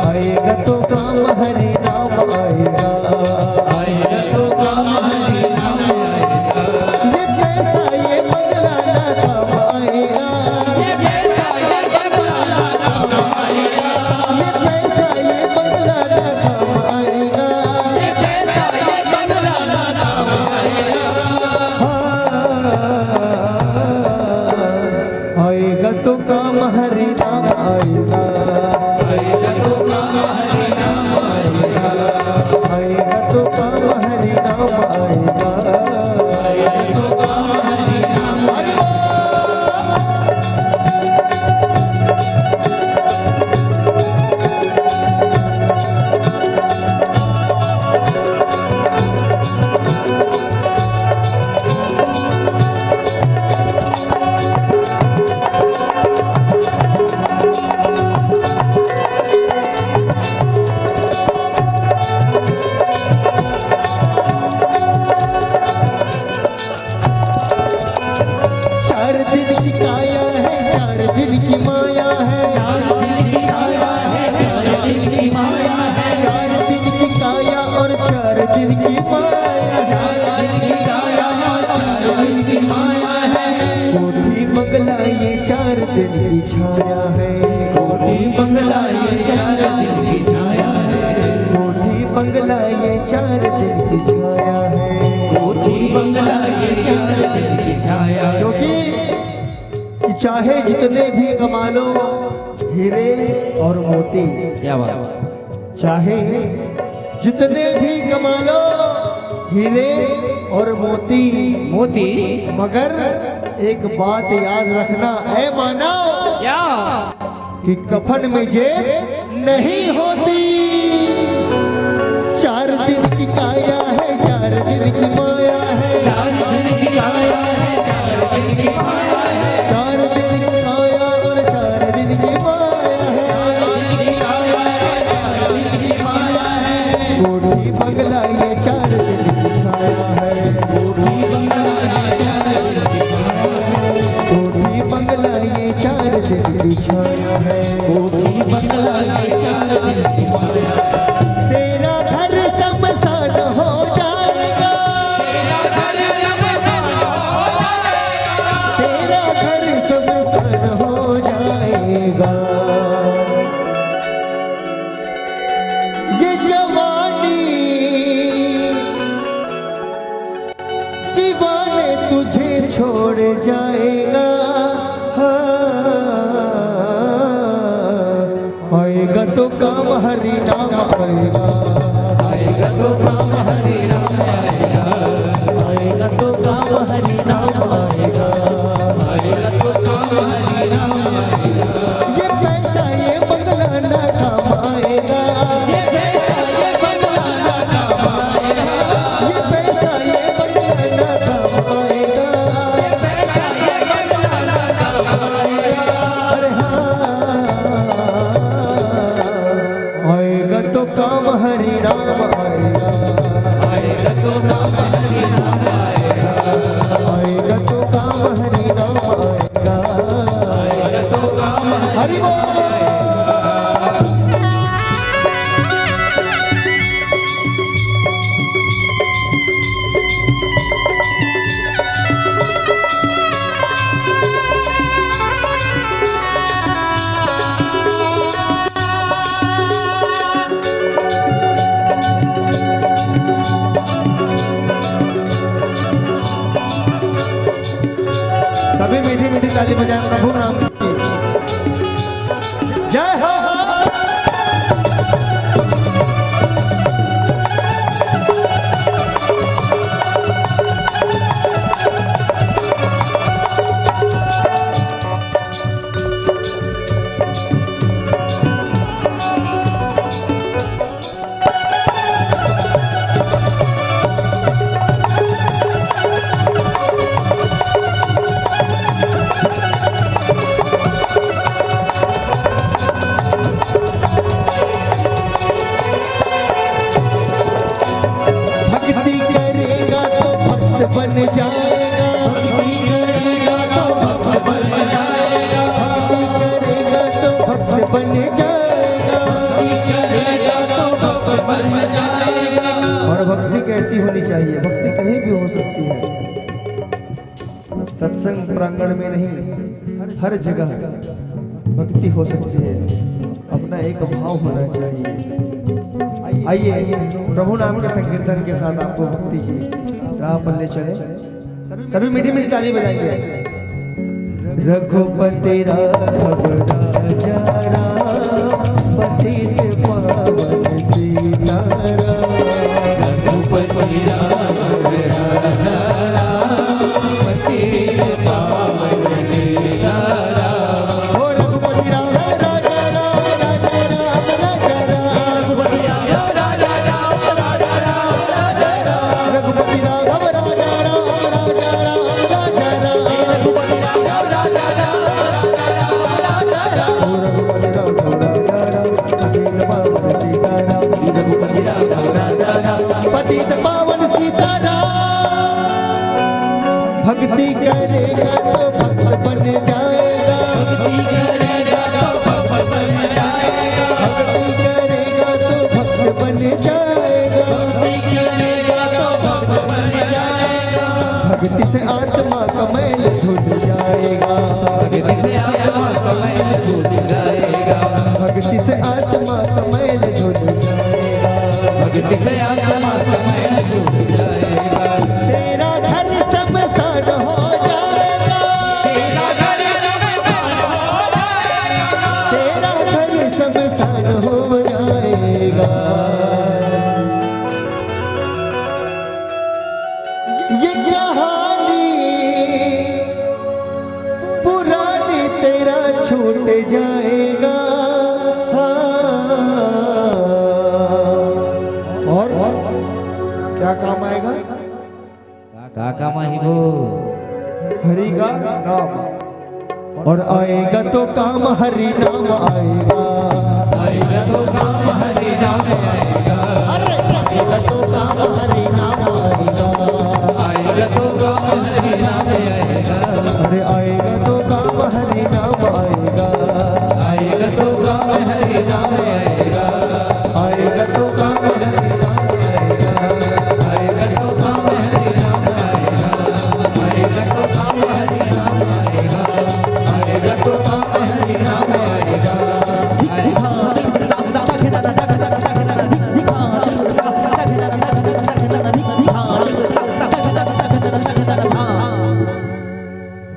आएगा तो काम हरि नाम आएगा। आएगा तो काम हरि नाम आएगा। ये पैसा ये बंगला ना काम आएगा। ये पैसा ये बंगला ना काम आएगा। ये पैसा ये बंगला ना काम आएगा। ये पैसा ये बंगला ना काम आएगा। हाँ। आएगा तो काम हरि नाम आएगा। आएगा तो काम हरि नाम आएगा। आएगा तो काम हरि नाम आएगा। आएगा तो काम हरि नाम आएगा। चार दिन की काया है, चार दिन की माया है। चार दिन की काया है, चार दिन की माया है। चार दिन की काया और चार दिन की माया। चार दिन की काया और चार दिन की माया है। कोठी बंगला ये चार दिन की छाया है। कोठी बंगला ये चार दिन की छाया है। कोठी बंगला ये चार दिन की छाया है। कोठी बंगला ये चार दिन की छाया है। क्योंकि कि चाहे जितने भी कमा लो हीरे और मोती, क्या बात। चाहे जितने भी कमा लो हीरे और मोती, मोती। मगर एक बात याद रखना, ऐ मानव, क्या? कि कफन में जेब नहीं होती। चार दिन की काया है, चार दिन की माया है। चार दिन की काया है, चार दिन की माया है। चार दिन की काया और चार दिन की माया है। चार दिन की काया है, चार दिन की माया है। कोठी बंगला ये चार दिन की छाया है। कोठी बंगला ये चार दिन की छाया है। कोठी बंगला ये चार दिन की छाया है। कोठी बंगला ये चार दिन की छाया है। तेरा घर शमशान हो जाएगा। तेरा घर शमशान हो जाएगा। ये जवानी दीवाने तुझे छोड़ जाएगा। हाँ, आएगा तो काम हरि नाम आएगा। आएगा तो काम हरि नाम आएगा। आएगा तो काम हरि नाम आएगा। आएगा तो काम हरि नाम आएगा। ये पैसा ये बंगला ना काम आएगा। ये पैसा ये बंगला ना काम आएगा। ये पैसा ये बंगला ना काम आएगा। ये पैसा ये बंगला ना काम आएगा। अरे हाँ, आएगा तो काम हरि नाम आएगा। आएगा तो काम हरि नाम आएगा। आएगा तो काम हरि नाम आएगा। हरि बोल। सभी मीठी मीठी ताली बजाएं प्रभु राम की। जय हो। और भक्ति कैसी होनी चाहिए? भक्ति कहीं भी हो सकती है, सत्संग प्रांगण में नहीं, हर जगह भक्ति हो सकती है। अपना एक भाव होना चाहिए। आइए, प्रभु नाम के संकीर्तन के साथ आपको भक्ति की राह पर ले चले। सभी मीठी मीठी ताली बजाएंगे। रघुपति राघव राजा राम, पतित पावन सीताराम। रघुपति राघव राजा राम, पतित पावन सीताराम। ओ रघुपति राघव राजा राम, राजा राम, राजा राम। रघुपति राघव राजा राम, राजा राम, राजा राम। रघुपति राघव राजा राम, राजा राम, राजा राम। ओ रघुपति राघव राजा राम, पतित पावन सीताराम। रघुपति राघव राजा राम, पतित पावन सीताराम। भक्ति करेगा तो भक्त बन जाएगा। भक्ति करेगा तो भक्त बन जाएगा। भक्ति से आत्मा का मैल धुल जाएगा। भक्ति से आत्मा का मैल धुल जाएगा। भक्ति से आत्मा का मैल धुल जाएगा। भक्ति से आत्मा का मैल धुल जाएगा। तेरा घर शमशान हो जाएगा। तेरा घर शमशान हो जाएगा। तेरा घर शमशान हो जाएगा। ये कहानी पुरानी तेरा छूट जाएगा। हाँ। और क्या काम आएगा? का काम आही वो? हरि का नाम। और आएगा तो काम हरि नाम आएगा। आएगा तो काम हरि नाम आएगा। अरे आएगा तो काम हरि नाम आएगा। आएगा तो काम हरि नाम आएगा। अरे आएगा तो काम हरि नाम आएगा। आएगा तो काम हरि नाम आएगा। आएगा तो काम हरि नाम आएगा। आएगा तो काम हरि नाम आएगा। आएगा तो काम हरि नाम आएगा। आएगा तो काम हरि नाम आएगा।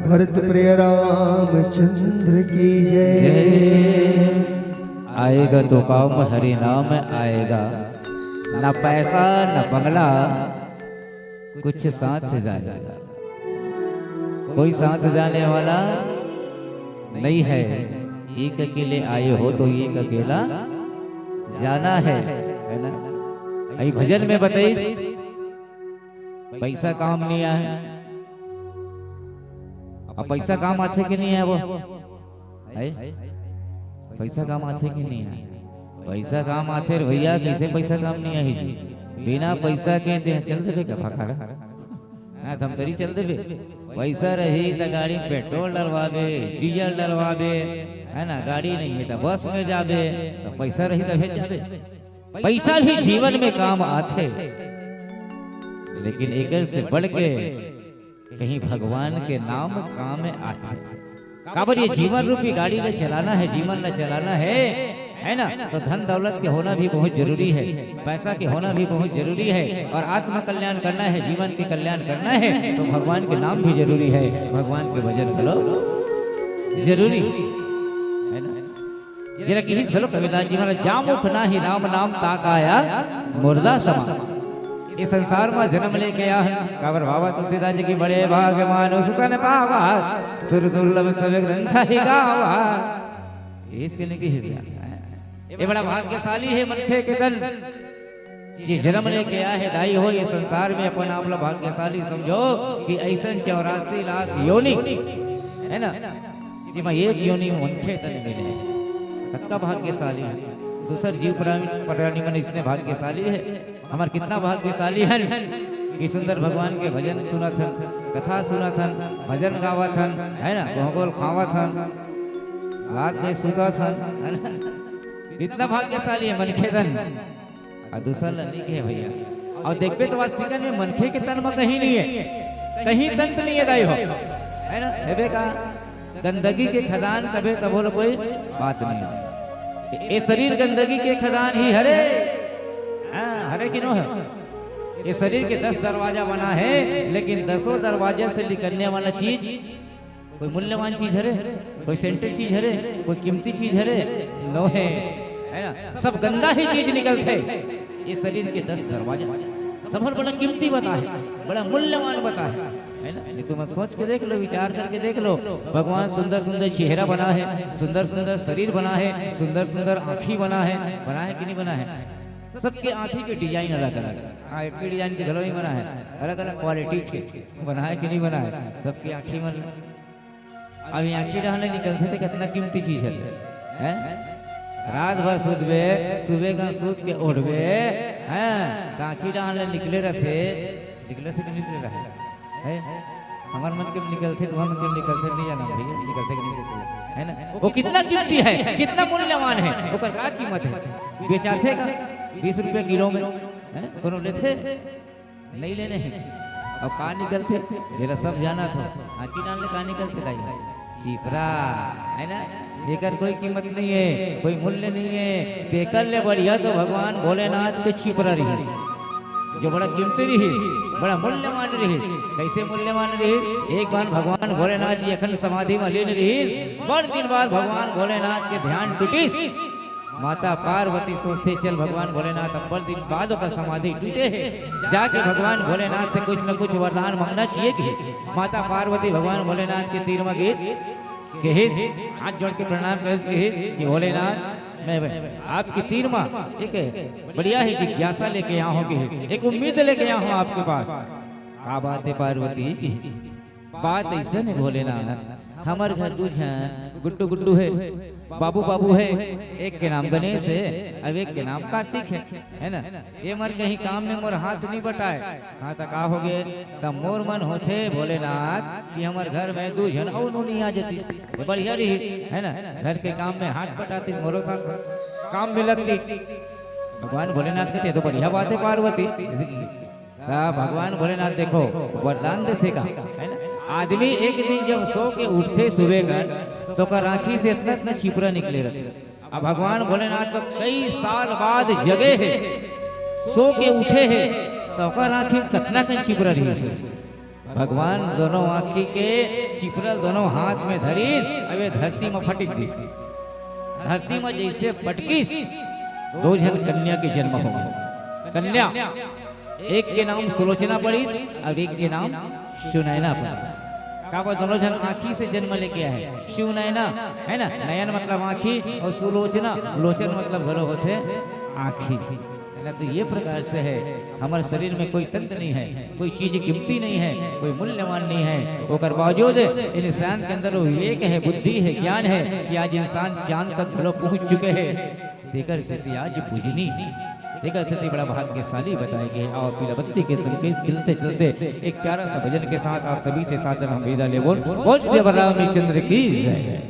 भरत प्रिय रामचंद्र की जय। जय। आएगा तो काम हरि नाम आएगा, ना पैसा ना बंगला, कुछ साथ जाएगा। कोई साथ जाने वाला नहीं है। एक अकेले आए हो तो एक अकेला जाना है, है ना? अई भजन में बताइस, पैसा काम नहीं आए। अब पैसा काम आथे कि नहीं आए वो? है? पैसा काम आथे कि नहीं आए? पैसा काम आथे रे भैया, कइसे पैसा काम नहीं आही जी? बिना पैसा के तें चल देबे का भाखा? हाँ, धमतरी चल देबे। पैसा रही त गाड़ी में पेट्रोल डलवाबे, डीजल डलवाबे, है ना? गाड़ी नहीं है त बस में जाबे, त पैसा रही तभे जाबे। पैसा भी जीवन में काम आथे, लेकिन एकर से बढ़ के कहीं भगवान के नाम काम आथे। काबर ये जीवन रूपी गाड़ी ला चलाना है, जीवन ला चलाना है, है ना? तो धन दौलत के होना भी बहुत जरूरी है, पैसा के होना भी बहुत जरूरी है, और आत्म कल्याण करना है, जीवन के कल्याण करना है, तो भगवान के नाम भी जरूरी है, भगवान के भजन करो जरूरी है ना। जेला किहिस घलो कबीरदास जी महाराज, "जा मुख नाही राम नाम ता काया मुर्दा समा।" इस संसार में जन्म लेके आया है, काबर बाबा तुलसीदास जी की, "बड़े भाग मानुष तन पावा, सुर दुर्लभ सब ग्रंथ ही गावा।" इसके लिए किहिस, ये बड़ा भाग्यशाली है मनखे के तन। जे जन्म लेके आए हे दाई हो, ये संसार में अपन आप ला भाग्यशाली समझो कि अइसन चौरासी लाख योनि, है ना, जेमा एक योनि मनखे तन मिले। कतका भाग्यशाली हे। दूसर जीव प्राणी, प्राणी मन इसने भाग्यशाली हे। हमर कितना भाग्यशाली हन कि सुंदर भगवान के भजन सुनत हन, कथा सुनत हन, भजन गावत हन, है ना, गोहगोल खावत हन, रात में सुतत हन, है ना। कितना भाग्यशाली हे मनखे तन। अउ दूसर ला नइ कहे भइया। अउ देखबे त आज सिकन में मनखे के तन म कहीं नइ हे, कहीं तंत नइ हे दाई हो, हे ना? हेबे का गंदगी के खदान कबे तभो ल कोई बात नइ हे। ए शरीर गंदगी के खदान ही हरे, हाँ, हरे कि नो हे? ए शरीर के दस दरवाजा बना हे, लेकिन दसों दरवाजा से निकलने वाला चीज कोई मूल्यवान चीज हरे, कोई सेंटेड चीज हरे, कोई कीमती चीज हरे, नो हे, हे ना? सब गंदा ही चीज निकलथे। ए शरीर के दस दरवाजा, सबले बड़ा कीमती बताय हे, बड़ा मूल्यवान बताय हे, हे ना? ये तुम सोच के देख लो, विचार करके देख लो। भगवान सुंदर सुंदर चेहरा बनाय हे, सुंदर सुंदर शरीर बनाय हे, सुंदर सुंदर आँखी बनाय हे, बनाय हे कि नइ बनाय हे? सबके आँखी के डिजाइन अलग अलग, हाँ, एक डिजाइन के घलो नइ बनाय हे, अलग अलग क्वालिटी के बनाय हे कि नइ बनाय हे? सबके आँखी मन अब ये आँखी डहन ले निकलथे त कतना कीमती चीज हे, हैं? रात भर सुतबे, सुबह का सूत के उठबे, हैं? त आँखी डहन ले निकले रथे, निकले से कि नइ निकले रहे, हैं? हमर मन के निकलथे, तुँहर मन के निकलथे, नइ जानँव भइया, निकलथे कि नइ निकलथे, हे ना? वो कितना कीमती हे, कितना मूल्यवान हे, ओकर का कीमत हे? बेचाथे का बीस रुपया किलो में, हैं? कोनो लेथे? नइ लेने हे। अउ का निकलथे? जेला सब जानत हो। आँखी डहन ले का निकलथे दाई? चिपरा, हे ना? जेकर कोई कीमत नइ हे, कोई मूल्य नइ हे, तेकर ले बढ़िया तो भगवान भोलेनाथ के चिपरा रिहिस, जो बड़ा कीमती रिहिस, बड़ा मूल्यवान रिहिस। कइसे मूल्यवान रिहिस? एक बार भगवान भोलेनाथ जी अखंड समाधि म लीन रिहिस, बड़ दिन बाद भगवान भोलेनाथ के ध्यान टूटिस। माता पार्वती सोचथे, "चल भगवान भोलेनाथ, अब्बड़ दिन बाद ओकर समाधि टूटे हे, जाके भगवान भोलेनाथ से कुछ न कुछ वरदान मांगना चाहिए," कहिस। माता पार्वती भगवान भोलेनाथ के तीर म गिस, कहिस, हाथ जोड़ के प्रणाम करिस, कहिस कि भोलेनाथ, मैं आपके तीर म एक बढ़िया ही जिज्ञासा लेके आया हूँ, कहिस, एक उम्मीद लेके आया हूँ आपके पास। का बात हे पार्वती? कहिस, बात अइसन हे भोलेनाथ, हमर घर दू झन गुड्डू गुड्डू हे, बाबू बाबू हे, एक के नाम गणेश हे, अउ एक के नाम कार्तिक हे, हे ना? ये मन कहीं काम में मोर हाथ नइ बटाय, हाँ त का होगे? त मोर मन होथे भोलेनाथ कि हमर घर में दू झन अउ नोनी आ जतिस, त बढ़िया रही, हे ना? घर के काम में हाथ बटातिस, मोरो काम, काम में लगतिस। भगवान भोलेनाथ कथे, "ये तो बढ़िया बात हे पार्वती।" त भगवान भोलेनाथ देखो, वरदान देथे का, हे ना? आदमी एक दिन जब सो के उठथे सुबह कर, त ओकर आँखी से अतना अतना चिपरा निकले रथे। अब भगवान भोलेनाथ तो कई साल बाद जगे हे, सो के उठे हे, त ओकर आँखी में कतना कन चिपरा रहिस हे। भगवान दोनों आँखी के चिपरा ल दोनों हाथ में धरिस, अउ ये धरती म फटिक दिस। धरती म जइसे पटकिस, दो झन कन्या के जन्म होगे। कन्या, एक के नाम सुलोचना पड़िस अउ एक के नाम सुनैना पड़िस। काबर दोनों झन आँखी से जन्म लेके आए हे। सुनैना, हे ना, नयन मतलब आँखी अउ सुलोचना, लोचन मतलब घलो होथे आँखी। हे ना, त ये प्रकार से हे, हमर शरीर में कोई तंत नइ हे, कोई चीज कीमती नइ हे, कोई मूल्यवान नइ हे, ओकर बावजूद इंसान के अंदर वो विवेक हे, बुद्धि हे, ज्ञान हे कि आज इंसान चांद तक घलो पहुँच चुके हे। तेकर सेती आज पूजनीय हे, तेकर सेती बड़ा भाग्यशाली बताए गे हे। अउ पीला बत्ती के संकेत चलते चलते एक प्यारा सा भजन के साथ आप सभी से सादर हम विदा लेबो। बोल श्री रामचंद्र की जय।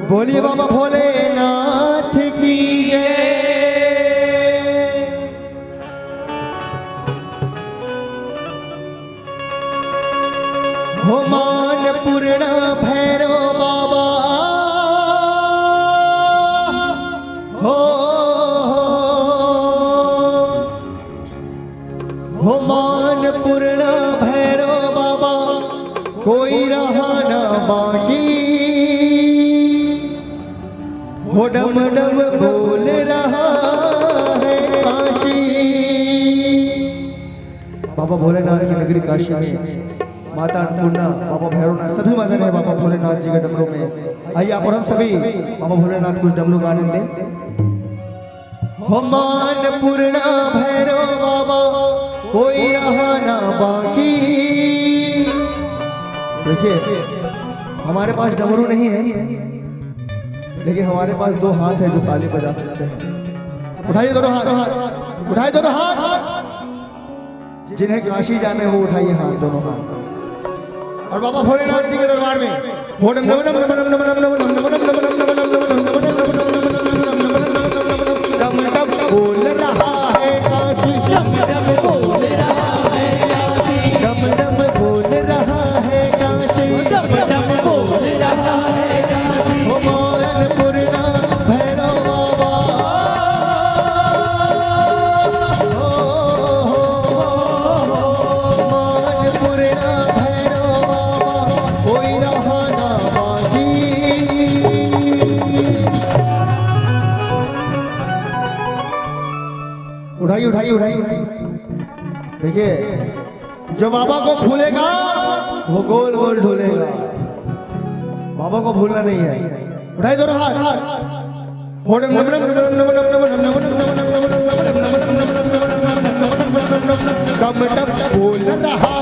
बोलिए बाबा भोलेनाथ की जय। हो मान पूर्णा भैरव बाबा, हो, हो मान पूर्णा भैरव बाबा, कोई रहा ना बाकी, हो डम डम बोल रहा है काशी। बाबा भोलेनाथ की नगरी काशी में माता अन्नपूर्णा, बाबा भैरवनाथ, सभी मगन है बाबा भोलेनाथ जी के डमरू में। आइए आप और हम सभी बाबा भोलेनाथ को डमरू का आनंद लें। हो मान पूर्णा भैरव बाबा, कोई रहा ना बाकी। देखिए, हमारे पास डमरू नहीं है, लेकिन हमारे पास दो हाथ है जो ताली बजा सकते हैं। उठाइए दोनों हाथ, उठाइए दोनों हाथ। जिन्हें काशी जाने हो, उठाइए हाथ, दोनों हाथ। और बाबा भोलेनाथ जी के दरबार में डम डम बोल रहा है काशी, डम डम बोल रहा है काशी, डम डम बोल रहा है काशी, डम डम बोल रहा है काशी। ओ मोरनपुर ना भैरव बाबा, ओ, ओ, ओ, मोरनपुर ना भैरव बाबा, कोई रहा ना बासी। उठाइए, उठाइए, उठाइए, उठाइए। देखिए, जो बाबा को भूलेगा, वो गोल गोल ढूलेगा। बाबा को भूलना नहीं है। उठाइए दोनों हाथ। डम डम बोल रहा